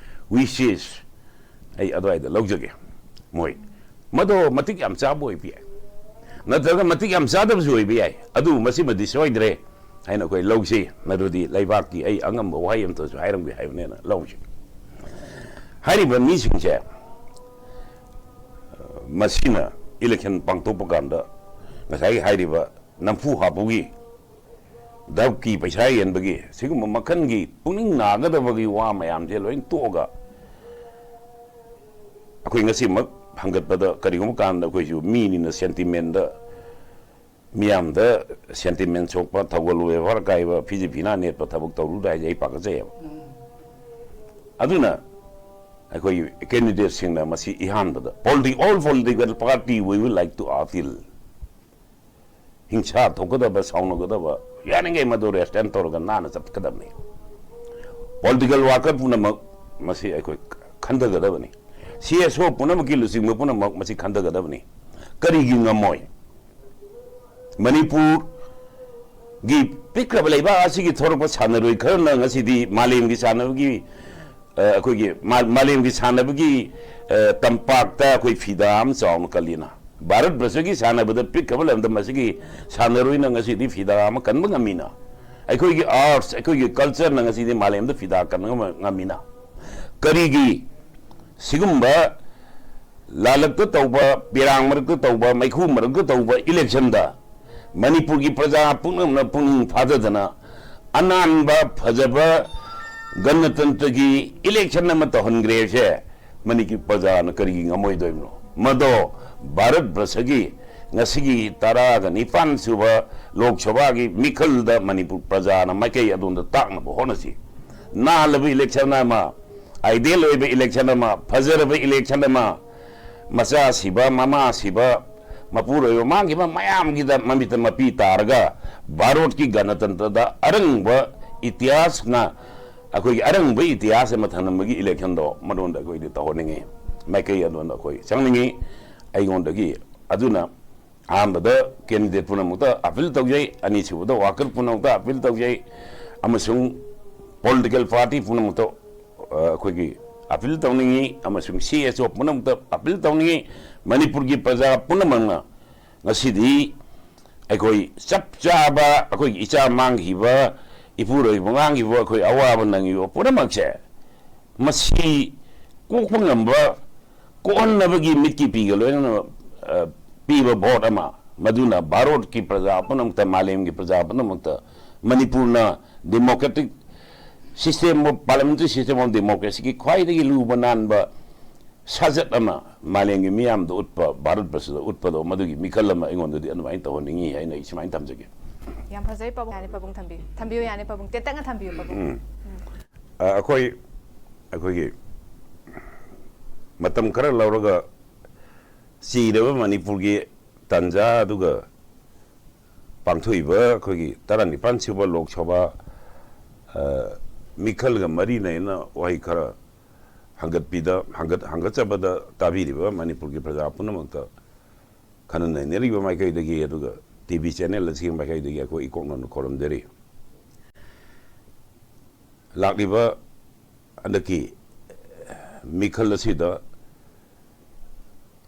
wishes ꯑꯩ ꯑꯗꯨꯋꯥꯏꯗ ꯂꯧꯖꯒꯦ꯫ ꯃꯣꯏ ꯃꯗꯣ ꯃꯇꯤꯛ ꯌꯥꯝ ꯆꯥꯕ ꯑꯣꯏꯕ ꯌꯥꯏ, ꯅꯠꯇ꯭ꯔꯒ ꯃꯇꯤꯛ ꯌꯥꯝ ꯆꯥꯗꯕꯁꯨ ꯑꯣꯏꯕ ꯌꯥꯏ꯫ ꯑꯗꯨꯕꯨ ꯃꯁꯤꯃꯗꯤ ꯁꯣꯏꯗ꯭ꯔꯦ ꯍꯥꯏꯅ ꯑꯩꯈꯣꯏ ꯂꯧꯁꯤ꯫ ꯃꯗꯨꯗꯤ ꯂꯩꯕꯥꯛꯀꯤ ꯑꯩ ꯑꯉꯝꯕ ꯋꯥꯍꯩ ꯑꯃꯇꯁꯨ ꯍꯥꯏꯔꯝꯒꯦ ꯍꯥꯏꯕꯅꯦꯅ ꯂꯧꯁꯤ꯫ ꯍꯥꯏꯔꯤꯕ ꯃꯤꯁꯤꯡꯁꯦ, ꯑ, ꯃꯁꯤꯅ election ꯄꯥꯡꯊꯣꯛꯄ ꯀꯥꯟꯗ ꯉꯁꯥꯏꯒꯤ ꯍꯥꯏꯔꯤꯕ ꯅꯝꯐꯨ ꯍꯥꯐꯨꯒꯤ ꯙꯞꯀꯤ ꯄꯩꯁꯥ ꯌꯦꯟꯕꯒꯤ ꯁꯤꯒꯨꯝꯕ ꯃꯈꯜꯒꯤ ꯄꯨꯛꯅꯤꯡ ꯅꯥꯒꯗꯕꯒꯤ ꯋꯥ ꯃꯌꯥꯝꯁꯦ ꯂꯣꯏ ꯇꯣꯛꯑꯒ, ꯑꯩꯈꯣꯏ ꯉꯁꯤꯃꯛ ꯍꯪꯒꯠꯄꯗ ꯀꯔꯤꯒꯨꯝꯕ ꯀꯥꯟꯗ ꯑꯩꯈꯣꯏꯁꯨ ꯃꯤꯅꯤꯅ ꯁꯦꯟꯇꯤꯃꯦꯟꯗ, ꯃꯤꯌꯥꯝꯗ ꯁꯦꯟꯇꯤꯃꯦꯟ ꯁꯣꯛꯄ, ꯊꯧꯒꯜ ꯕꯦꯕꯥꯔ ꯀꯥꯏꯕ, ꯐꯤꯖꯤ ꯐꯤꯅꯥ ꯅꯦꯠꯄ ꯊꯕꯛ ꯇꯧꯔꯨꯗ ꯍꯥꯏꯁꯦ ꯑꯩ ꯄꯥꯈꯠꯆꯩꯌꯦꯕ꯫ ꯑꯗꯨꯅ ꯑꯩꯈꯣꯏ ꯀꯦꯟꯗꯤꯗꯦꯠꯁꯤꯡꯅ ꯃꯁꯤ ꯏꯍꯥꯟꯕꯗ, politi-, all political party we will like to appeal, ꯍꯤꯡꯁꯥ ꯊꯣꯛꯀꯗꯕ, ꯁꯥꯎꯅꯒꯗꯕ, ꯌꯥꯔꯤꯉꯩ ꯃꯗꯨ ꯔꯦꯁꯇ꯭ꯔꯦꯟ ꯇꯧꯔꯒ ꯅꯥꯟꯅ ꯆꯠꯀꯗꯕꯅꯤ꯫ ꯄꯣꯂꯤꯇꯤꯀꯦꯜ ꯋꯥꯔꯀꯔ ꯄꯨꯝꯅꯃꯛ ꯃꯁꯤ ꯑꯩꯈꯣꯏ ꯈꯟꯊꯒꯗꯕꯅꯤ꯫ ꯁꯤ ꯑꯦꯁ ꯑꯣ ꯄꯨꯝꯅꯃꯛꯀꯤ ꯂꯨꯆꯤꯡꯕ ꯄꯨꯝꯅꯃꯛ ꯃꯁꯤ ꯈꯟꯊꯒꯗꯕꯅꯤ꯫ ꯀꯔꯤꯒꯤ ꯉꯝꯃꯣꯏ? ꯃꯅꯤꯄꯨꯔꯒꯤ ꯄꯤꯛꯈ꯭ꯔꯕ ꯂꯩꯕꯥꯛ ꯑꯁꯤꯒꯤ ꯊꯣꯔꯛꯄ ꯁꯥꯟꯅꯔꯣꯏ ꯈꯔꯅ ꯉꯁꯤꯗꯤ ꯃꯥꯂꯦꯝꯒꯤ ꯁꯥꯟꯅꯕꯒꯤ, ꯑ, ꯑꯩꯈꯣꯏꯒꯤ ꯃꯥ-, ꯃꯥꯂꯦꯝꯒꯤ ꯁꯥꯟꯅꯕꯒꯤ, ꯑ, ꯇꯝꯄꯥꯛꯇ ꯑꯩꯈꯣꯏ ꯐꯤꯗꯥ ꯑꯃ ꯆꯥꯎꯅ ꯀꯜꯂꯤꯅ꯫ ꯚꯥꯔꯠ ꯕ꯭ꯔꯁꯀꯤ ꯁꯥꯟꯅꯕꯗ ꯄꯤꯛꯈ꯭ꯔꯕ ꯂꯝꯗꯝ ꯑꯁꯤꯒꯤ ꯁꯥꯟꯅꯔꯣꯏꯅ ꯉꯁꯤꯗꯤ ꯐꯤꯗꯥ ꯑꯃ ꯀꯟꯕ ꯉꯝꯃꯤꯅ꯫ ꯑꯩꯈꯣꯏꯒꯤ ꯑꯥꯔꯠꯁ, ꯑꯩꯈꯣꯏꯒꯤ ꯀꯜꯆꯔꯅ ꯉꯁꯤꯗꯤ ꯃꯥꯂꯦꯝꯗ ꯐꯤꯗꯥ ꯀꯟꯕ ꯉꯝ-, ꯉꯝꯃꯤꯅ꯫ ꯀꯔꯤꯒꯤ ꯁꯤꯒꯨꯝꯕ ꯂꯥꯂꯛꯇ ꯇꯧꯕ, ꯄꯤꯔꯥꯡ ꯃꯔꯛꯇ ꯇꯧꯕ, ꯃꯩꯈꯨ ꯃꯔꯛꯇ ꯇꯧꯕ ꯏꯂꯦꯛꯁꯟꯗ ꯃꯅꯤꯄꯨꯔꯒꯤ ꯄ꯭ꯔꯖꯥ ꯄꯨꯝꯅꯃꯛꯅ ꯄꯨꯛꯅꯤꯡ ꯐꯥꯖꯗꯅ ꯑꯅꯥꯟꯕ, ꯐꯖꯕ ꯒꯅꯇꯟꯇ꯭ꯔꯒꯤ ꯏꯂꯦꯛꯁꯟ ꯑꯃ ꯇꯧꯍꯟꯈ꯭ꯔꯦꯁꯦ ꯃꯅꯤꯄꯨꯔ ꯄ꯭ꯔꯖꯥꯅ ꯀꯔꯤꯒꯤ ꯉꯝꯃꯣꯏꯗꯣꯏꯕꯅꯣ? ꯃꯗꯣ ꯚꯥꯔꯠ ꯕ꯭ꯔꯁꯒꯤ ꯉꯁꯤꯒꯤ ꯇꯔꯥꯒ ꯅꯤꯄꯥꯟ ꯁꯨꯕ ꯂꯣꯛ ꯁꯚꯥꯒꯤ ꯃꯤꯈꯜꯗ ꯃꯅꯤꯄꯨꯔ ꯄ꯭ꯔꯖꯥꯅ ꯃꯥꯏꯀꯩ ꯑꯗꯣꯝꯗ ꯇꯥꯛꯅꯕ ꯍꯣꯠꯅꯁꯤ꯫ ꯅꯥꯜꯂꯕ ꯏꯂꯦꯛꯁꯟ ꯑꯃ, ꯑꯥꯏꯗꯤꯌꯦꯜ ꯑꯣꯏꯕ ꯏꯂꯦꯛꯁꯟ ꯑꯃ, ꯐꯖꯔꯕ ꯏꯂꯦꯛꯁꯟ ꯑꯃ, ꯃꯆꯥ ꯁꯤꯕ, ꯃꯃꯥ ꯁꯤꯕ, ꯃꯄꯨꯔꯣꯏꯕ ꯃꯥꯡꯈꯤꯕ ꯃꯌꯥꯝꯒꯤꯗ ꯃꯃꯤꯠꯇ ꯃꯄꯤ ꯇꯥꯔꯒ ꯚꯥꯔꯠꯀꯤ ꯒꯅꯇꯟꯇ꯭ꯔꯗ ꯑꯔꯪꯕ ꯏꯇꯤꯍꯥꯁꯅ, ꯑꯩꯈꯣꯏꯒꯤ ꯑꯔꯪꯕ ꯏꯇꯤꯍꯥꯁ ꯑꯃ ꯊꯝꯂꯝꯕꯒꯤ ꯏꯂꯦꯛꯁꯟꯗꯣ ꯃꯔꯣꯟꯗ ꯑꯩꯈꯣꯏꯗꯤ ꯇꯧꯍꯟꯅꯤꯡꯉꯤ, ꯃꯥꯏꯀꯩ ꯑꯗꯣꯝꯗ ꯑꯩꯈꯣꯏ ꯆꯪꯅꯤꯡꯉꯤ꯫ ꯑꯩꯉꯣꯟꯗꯒꯤ, ꯑꯗꯨꯅ ꯑꯍꯥꯟꯕꯗ ꯀꯦꯟꯗꯤꯗꯦꯠ ꯄꯨꯝꯅꯃꯛꯇ ꯑꯄꯤꯜ ꯇꯧꯖꯩ, ꯑꯅꯤꯁꯨꯕꯗ ꯋꯥꯀꯔ ꯄꯨꯝꯅꯃꯛꯇ ꯑꯄꯤꯜ ꯇꯧꯖꯩ, ꯑꯃꯁꯨꯡ ꯄꯣꯂꯤꯇꯤꯀꯦꯜ ꯄꯥꯔꯇꯤ ꯄꯨꯝꯅꯃꯛꯇ, ꯑ, ꯑꯩꯈꯣꯏꯒꯤ ꯑꯄꯤꯜ ꯇꯧꯅꯤꯡꯉꯤ, ꯑꯃꯁꯨꯡ ꯁꯤ ꯑꯦꯁ ꯑꯣ ꯄꯨꯝꯅꯃꯛꯇ ꯑꯄꯤꯜ ꯇꯧꯅꯤꯡꯉꯤ, ꯃꯅꯤꯄꯨꯔꯒꯤ ꯄ꯭ꯔꯖꯥ ꯄꯨꯝꯅꯃꯛꯅ ꯉꯁꯤꯗꯤ ꯑꯩꯈꯣꯏ ꯆꯞ ꯆꯥꯕ, ꯑꯩꯈꯣꯏꯒꯤ ꯏꯆꯥ ꯃꯥꯡꯈꯤꯕ, ꯏꯄꯨꯔꯣꯏꯕ ꯃꯥꯡꯈꯤꯕ, ꯑꯩꯈꯣꯏ ꯑꯋꯥꯕ ꯅꯪꯉꯤꯕ ꯄꯨꯝꯅꯃꯛꯁꯦ, ꯃꯁꯤ ꯀꯣꯛꯄ ꯉꯝꯕ, ꯀꯣꯛꯍꯟꯅꯕꯒꯤ ꯃꯤꯠꯀꯤ ꯄꯤꯒ ꯂꯣꯏꯅꯅ, ꯑ, ꯄꯤꯕ ꯚꯣꯠ ꯑꯃ, ꯃꯗꯨꯅ ꯚꯥꯔꯠꯀꯤ ꯄ꯭ꯔꯖꯥ ꯄꯨꯝꯅꯃꯛꯇ, ꯃꯥꯂꯦꯝꯒꯤ ꯄ꯭ꯔꯖꯥ ꯄꯨꯝꯅꯃꯛꯇ ꯃꯅꯤꯄꯨꯔꯅ democratic system of, parliamentary system of democracyꯒꯤ ꯈ꯭ꯋꯥꯏꯗꯒꯤ ꯂꯨꯕ ꯅꯥꯟꯕ ꯁꯥꯖꯠ ꯑꯃ ꯃꯥꯂꯦꯝꯒꯤ ꯃꯤꯌꯥꯝꯗ ꯎꯠꯄ, ꯚꯥꯔꯠ ꯕꯔꯁꯗ ꯎꯠꯄꯗꯣ, ꯃꯗꯨꯒꯤ ꯃꯤꯈꯜ ꯑꯃ ꯑꯩꯉꯣꯟꯗꯗꯤ ꯑꯗꯨꯃꯥꯏꯅ ꯇꯧꯍꯟꯅꯤꯡꯉꯤ ꯍꯥꯏꯅ ꯑꯩ ꯁꯨꯃꯥꯏꯅ ꯊꯝꯖꯒꯦ꯫ ꯌꯥꯝ ꯐꯖꯩ ꯄꯥꯕꯨꯡ꯫ ꯌꯥꯅꯤ ꯄꯥꯕꯨꯡ ꯊꯝꯕꯤꯌꯨ꯫ ꯊꯝꯕꯤꯌꯨ, ꯌꯥꯅꯤ ꯄꯥꯕꯨꯡ꯫ ꯇꯦꯟꯇꯛꯅ ꯊꯝꯕꯤꯌꯨ ꯄꯥꯕꯨꯡ꯫ ꯎꯝ꯫ ꯑ, ꯑꯩꯈꯣꯏ ꯑꯩꯈꯣꯏꯒꯤ ꯃꯇꯝ ꯈꯔ ꯂꯧꯔꯒ ꯆꯤꯔꯕ ꯃꯅꯤꯄꯨꯔꯒꯤ ꯇꯥꯟꯖꯥ ꯑꯗꯨꯒ ꯄꯥꯡꯊꯣꯛꯏꯕ ꯑꯩꯈꯣꯏꯒꯤ ꯇꯔꯥꯅꯤꯄꯥꯟ ꯁꯨꯕ ꯂꯣꯛ ꯁꯚꯥ, ꯑ, ꯃꯤꯈꯜꯒ ꯃꯔꯤ ꯂꯩꯅꯅ ꯋꯥꯍꯩ ꯈꯔ ꯍꯪꯒꯠꯄꯤꯗ, ꯍꯪꯒꯠ-, ꯍꯪꯒꯠꯆꯕꯗ ꯇꯥꯕꯤꯔꯤꯕ ꯃꯅꯤꯄꯨꯔꯒꯤ ꯄ꯭ꯔꯖꯥ ꯄꯨꯝꯅꯃꯛꯇ ꯈꯟꯅ ꯅꯩꯅꯔꯤꯕ ꯃꯥꯏꯀꯩꯗꯒꯤ, ꯑꯗꯨꯒ ꯇꯤ ꯚꯤ ꯆꯦꯅꯦꯜ ꯑꯁꯤꯒꯤ ꯃꯥꯏꯀꯩꯗꯒꯤ ꯑꯩꯈꯣꯏ ꯏꯀꯣꯛꯅꯅ ꯈꯨꯔꯨꯝꯖꯔꯤ꯫ ꯂꯥꯛꯂꯤꯕ ꯍꯟꯗꯛꯀꯤ ꯃꯤꯈꯜ ꯑꯁꯤꯗ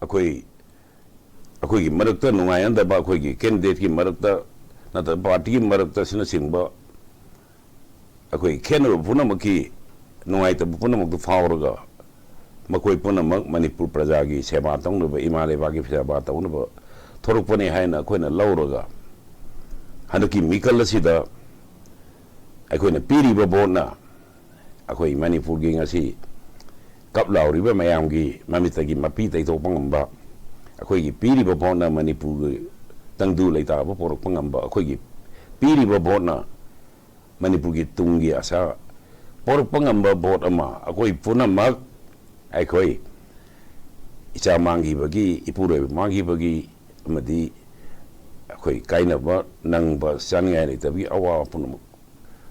ꯑꯩꯈꯣꯏ, ꯑꯩꯈꯣꯏꯒꯤ ꯃꯔꯛꯇ ꯅꯨꯡꯉꯥꯏꯅꯗꯕ, ꯑꯩꯈꯣꯏꯒꯤ candidateꯀꯤ ꯃꯔꯛꯇ ꯅꯠꯇ꯭ꯔꯒ partyꯒꯤ ꯃꯔꯛꯇ ꯑꯁꯤꯅꯆꯤꯡꯕ ꯑꯩꯈꯣꯏ ꯈꯦꯠꯅꯕ ꯄꯨꯝꯅꯃꯛꯀꯤ ꯅꯨꯡꯉꯥꯏꯇꯕ ꯄꯨꯝꯅꯃꯛꯇꯨ ꯐꯥꯎꯔꯒ ꯃꯈꯣꯏ ꯄꯨꯝꯅꯃꯛ ꯃꯅꯤꯄꯨꯔ ꯄ꯭ꯔꯖꯥꯒꯤ ꯁꯦꯕꯥ ꯇꯧꯅꯕ, ꯏꯃꯥ ꯂꯩꯕꯥꯛꯀꯤ ꯁꯦꯕꯥ ꯇꯧꯅꯕ ꯊꯣꯔꯛꯄꯅꯤ ꯍꯥꯏꯅ ꯑꯩꯈꯣꯏꯅ ꯂꯧꯔꯒ ꯍꯟꯗꯛꯀꯤ ꯃꯤꯈꯜ ꯑꯁꯤꯗ ꯑꯩꯈꯣꯏꯅ ꯄꯤꯔꯤꯕ ꯚꯣꯠꯅ ꯑꯩꯈꯣꯏ ꯃꯅꯤꯄꯨꯔꯒꯤ ꯉꯁꯤ ꯀꯞ ꯂꯥꯎꯔꯤꯕ ꯃꯌꯥꯝꯒꯤ ꯃꯃꯤꯠꯇꯒꯤ ꯃꯄꯤ ꯇꯩꯊꯣꯛꯄ ꯉꯝꯕ, ꯑꯩꯈꯣꯏꯒꯤ ꯄꯤꯔꯤꯕ ꯚꯣꯠꯅ ꯃꯅꯤꯄꯨꯔꯒꯤ ꯇꯪꯗꯨ ꯂꯩꯇꯥꯕ ꯄꯣꯔꯛꯄ ꯉꯝꯕ, ꯑꯩꯈꯣꯏꯒꯤ ꯄꯤꯔꯤꯕ ꯚꯣꯠꯅ ꯃꯅꯤꯄꯨꯔꯒꯤ ꯇꯨꯡꯒꯤ ꯑꯁꯥ ꯄꯣꯔꯛꯄ ꯉꯝꯕ ꯚꯣꯠ ꯑꯃ ꯑꯩꯈꯣꯏ ꯄꯨꯝꯅꯃꯛ, ꯑꯩꯈꯣꯏ ꯏꯆꯥ ꯃꯥꯡꯈꯤꯕꯒꯤ, ꯏꯄꯨꯔꯣꯏꯕ ꯃꯥꯡꯈꯤꯕꯒꯤ ꯑꯃꯗꯤ ꯑꯩꯈꯣꯏ ꯀꯥꯏꯅꯕ ꯅꯪꯕ ꯆꯥꯅꯤꯡꯉꯥꯏ ꯂꯩꯇꯕꯒꯤ ꯑꯋꯥꯕ ꯄꯨꯝꯅꯃꯛ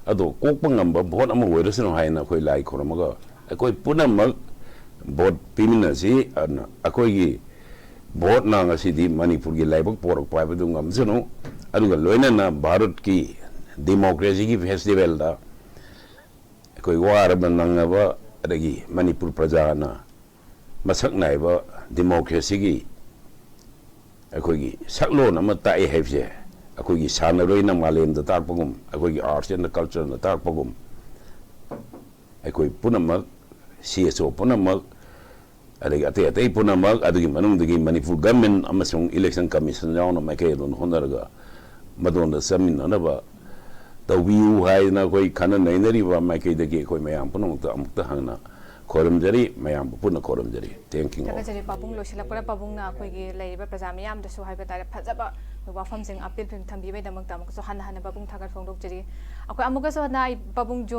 ꯑꯗꯣ ꯀꯣꯛꯄ ꯉꯝꯕ ꯚꯣꯠ ꯑꯃ ꯑꯣꯏꯔꯁꯅꯨ ꯍꯥꯏꯅ ꯑꯩꯈꯣꯏ ꯂꯥꯏ ꯈꯨꯔꯨꯝꯃꯒ ꯑꯩꯈꯣꯏ ꯄꯨꯝꯅꯃꯛ ꯚꯣꯠ ꯄꯤꯃꯤꯟꯅꯁꯤ꯫ ꯑꯗꯨꯅ ꯑꯩꯈꯣꯏꯒꯤ ꯚꯣꯠꯅ ꯉꯁꯤꯗꯤ ꯃꯅꯤꯄꯨꯔꯒꯤ ꯂꯥꯏꯕꯛ ꯄꯣꯔꯛꯄ ꯍꯥꯏꯕꯗꯨ ꯉꯝꯁꯅꯨ꯫ ꯑꯗꯨꯒ ꯂꯣꯏꯅꯅ ꯚꯥꯔꯠꯀꯤ democracyꯒꯤ festivalꯗ ꯑꯩꯈꯣꯏ ꯋꯥꯔꯕ ꯅꯪꯉꯕ ꯑꯗꯒꯤ ꯃꯅꯤꯄꯨꯔ ꯄ꯭ꯔꯖꯥꯅ ꯃꯁꯛ ꯅꯥꯏꯕ democracyꯒꯤ ꯑꯩꯈꯣꯏꯒꯤ ꯁꯛꯂꯣꯟ ꯑꯃ ꯇꯥꯛꯑꯦ ꯍꯥꯏꯕꯁꯦ ꯑꯩꯈꯣꯏꯒꯤ ꯁꯥꯟꯅꯔꯣꯏꯅ ꯃꯥꯂꯦꯝꯗ ꯇꯥꯛꯄꯒꯨꯝ, ꯑꯩꯈꯣꯏꯒꯤ arts and cultureꯅ ꯇꯥꯛꯄꯒꯨꯝ, ꯑꯩꯈꯣꯏ ꯄꯨꯝꯅꯃꯛ, ꯁꯤ ꯑꯦꯁ ꯑꯣ ꯄꯨꯝꯅꯃꯛ, ꯑꯗꯒꯤ ꯑꯇꯩ ꯑꯇꯩ ꯄꯨꯝꯅꯃꯛ, ꯑꯗꯨꯒꯤ ꯃꯅꯨꯡꯗꯒꯤ ꯃꯅꯤꯄꯨꯔ government ꯑꯃꯁꯨꯡ election commission ꯌꯥꯎꯅ ꯃꯥꯏꯀꯩ ꯑꯗꯨꯝ ꯍꯣꯠꯅꯔꯒ ꯃꯗꯣꯝꯗ ꯆꯠꯃꯤꯟꯅꯅꯕ ꯇꯧꯕꯤꯌꯨ ꯍꯥꯏꯗꯅ ꯑꯩꯈꯣꯏ ꯈꯟꯅ ꯅꯩꯅꯔꯤꯕ ꯃꯥꯏꯀꯩꯗꯒꯤ ꯑꯩꯈꯣꯏ ꯃꯌꯥꯝ ꯄꯨꯝꯅꯃꯛꯇ ꯑꯃꯨꯛꯇ ꯍꯥꯟꯅ ꯈꯣꯏꯔꯝꯖꯔꯤ, ꯃꯌꯥꯝꯕꯨ ꯄꯨꯟꯅ ꯈꯣꯏꯔꯝꯖꯔꯤ꯫ Thank you all. ꯊꯥꯒꯠꯆꯔꯤ ꯄꯥꯕꯨꯡ꯫ ꯂꯣꯏꯁꯤꯜꯂꯛꯄꯗ ꯄꯥꯕꯨꯡꯅ ꯑꯩꯈꯣꯏꯒꯤ ꯂꯩꯔꯤꯕ ꯄ꯭ꯔꯖꯥ ꯃꯤꯌꯥꯝꯗꯁꯨ ꯍꯥꯏꯕ ꯇꯥꯔꯦ ꯐꯖꯕ ꯋꯥꯐꯝꯁꯤꯡ ꯑꯄꯤꯜ ꯊꯝꯕꯤꯕꯒꯤꯗꯃꯛꯇ ꯑꯃꯨꯛꯀꯁꯨ ꯍꯟꯅ ꯍꯟꯅ ꯄꯥꯕꯨꯡ ꯊꯥꯒꯠ ꯐꯣꯡꯗꯣꯛꯆꯔꯤ꯫ ꯑꯩꯈꯣꯏ ꯑꯃꯨꯛꯀꯁꯨ ꯍꯟꯅ ꯑꯩ ꯄꯥꯕꯨꯡ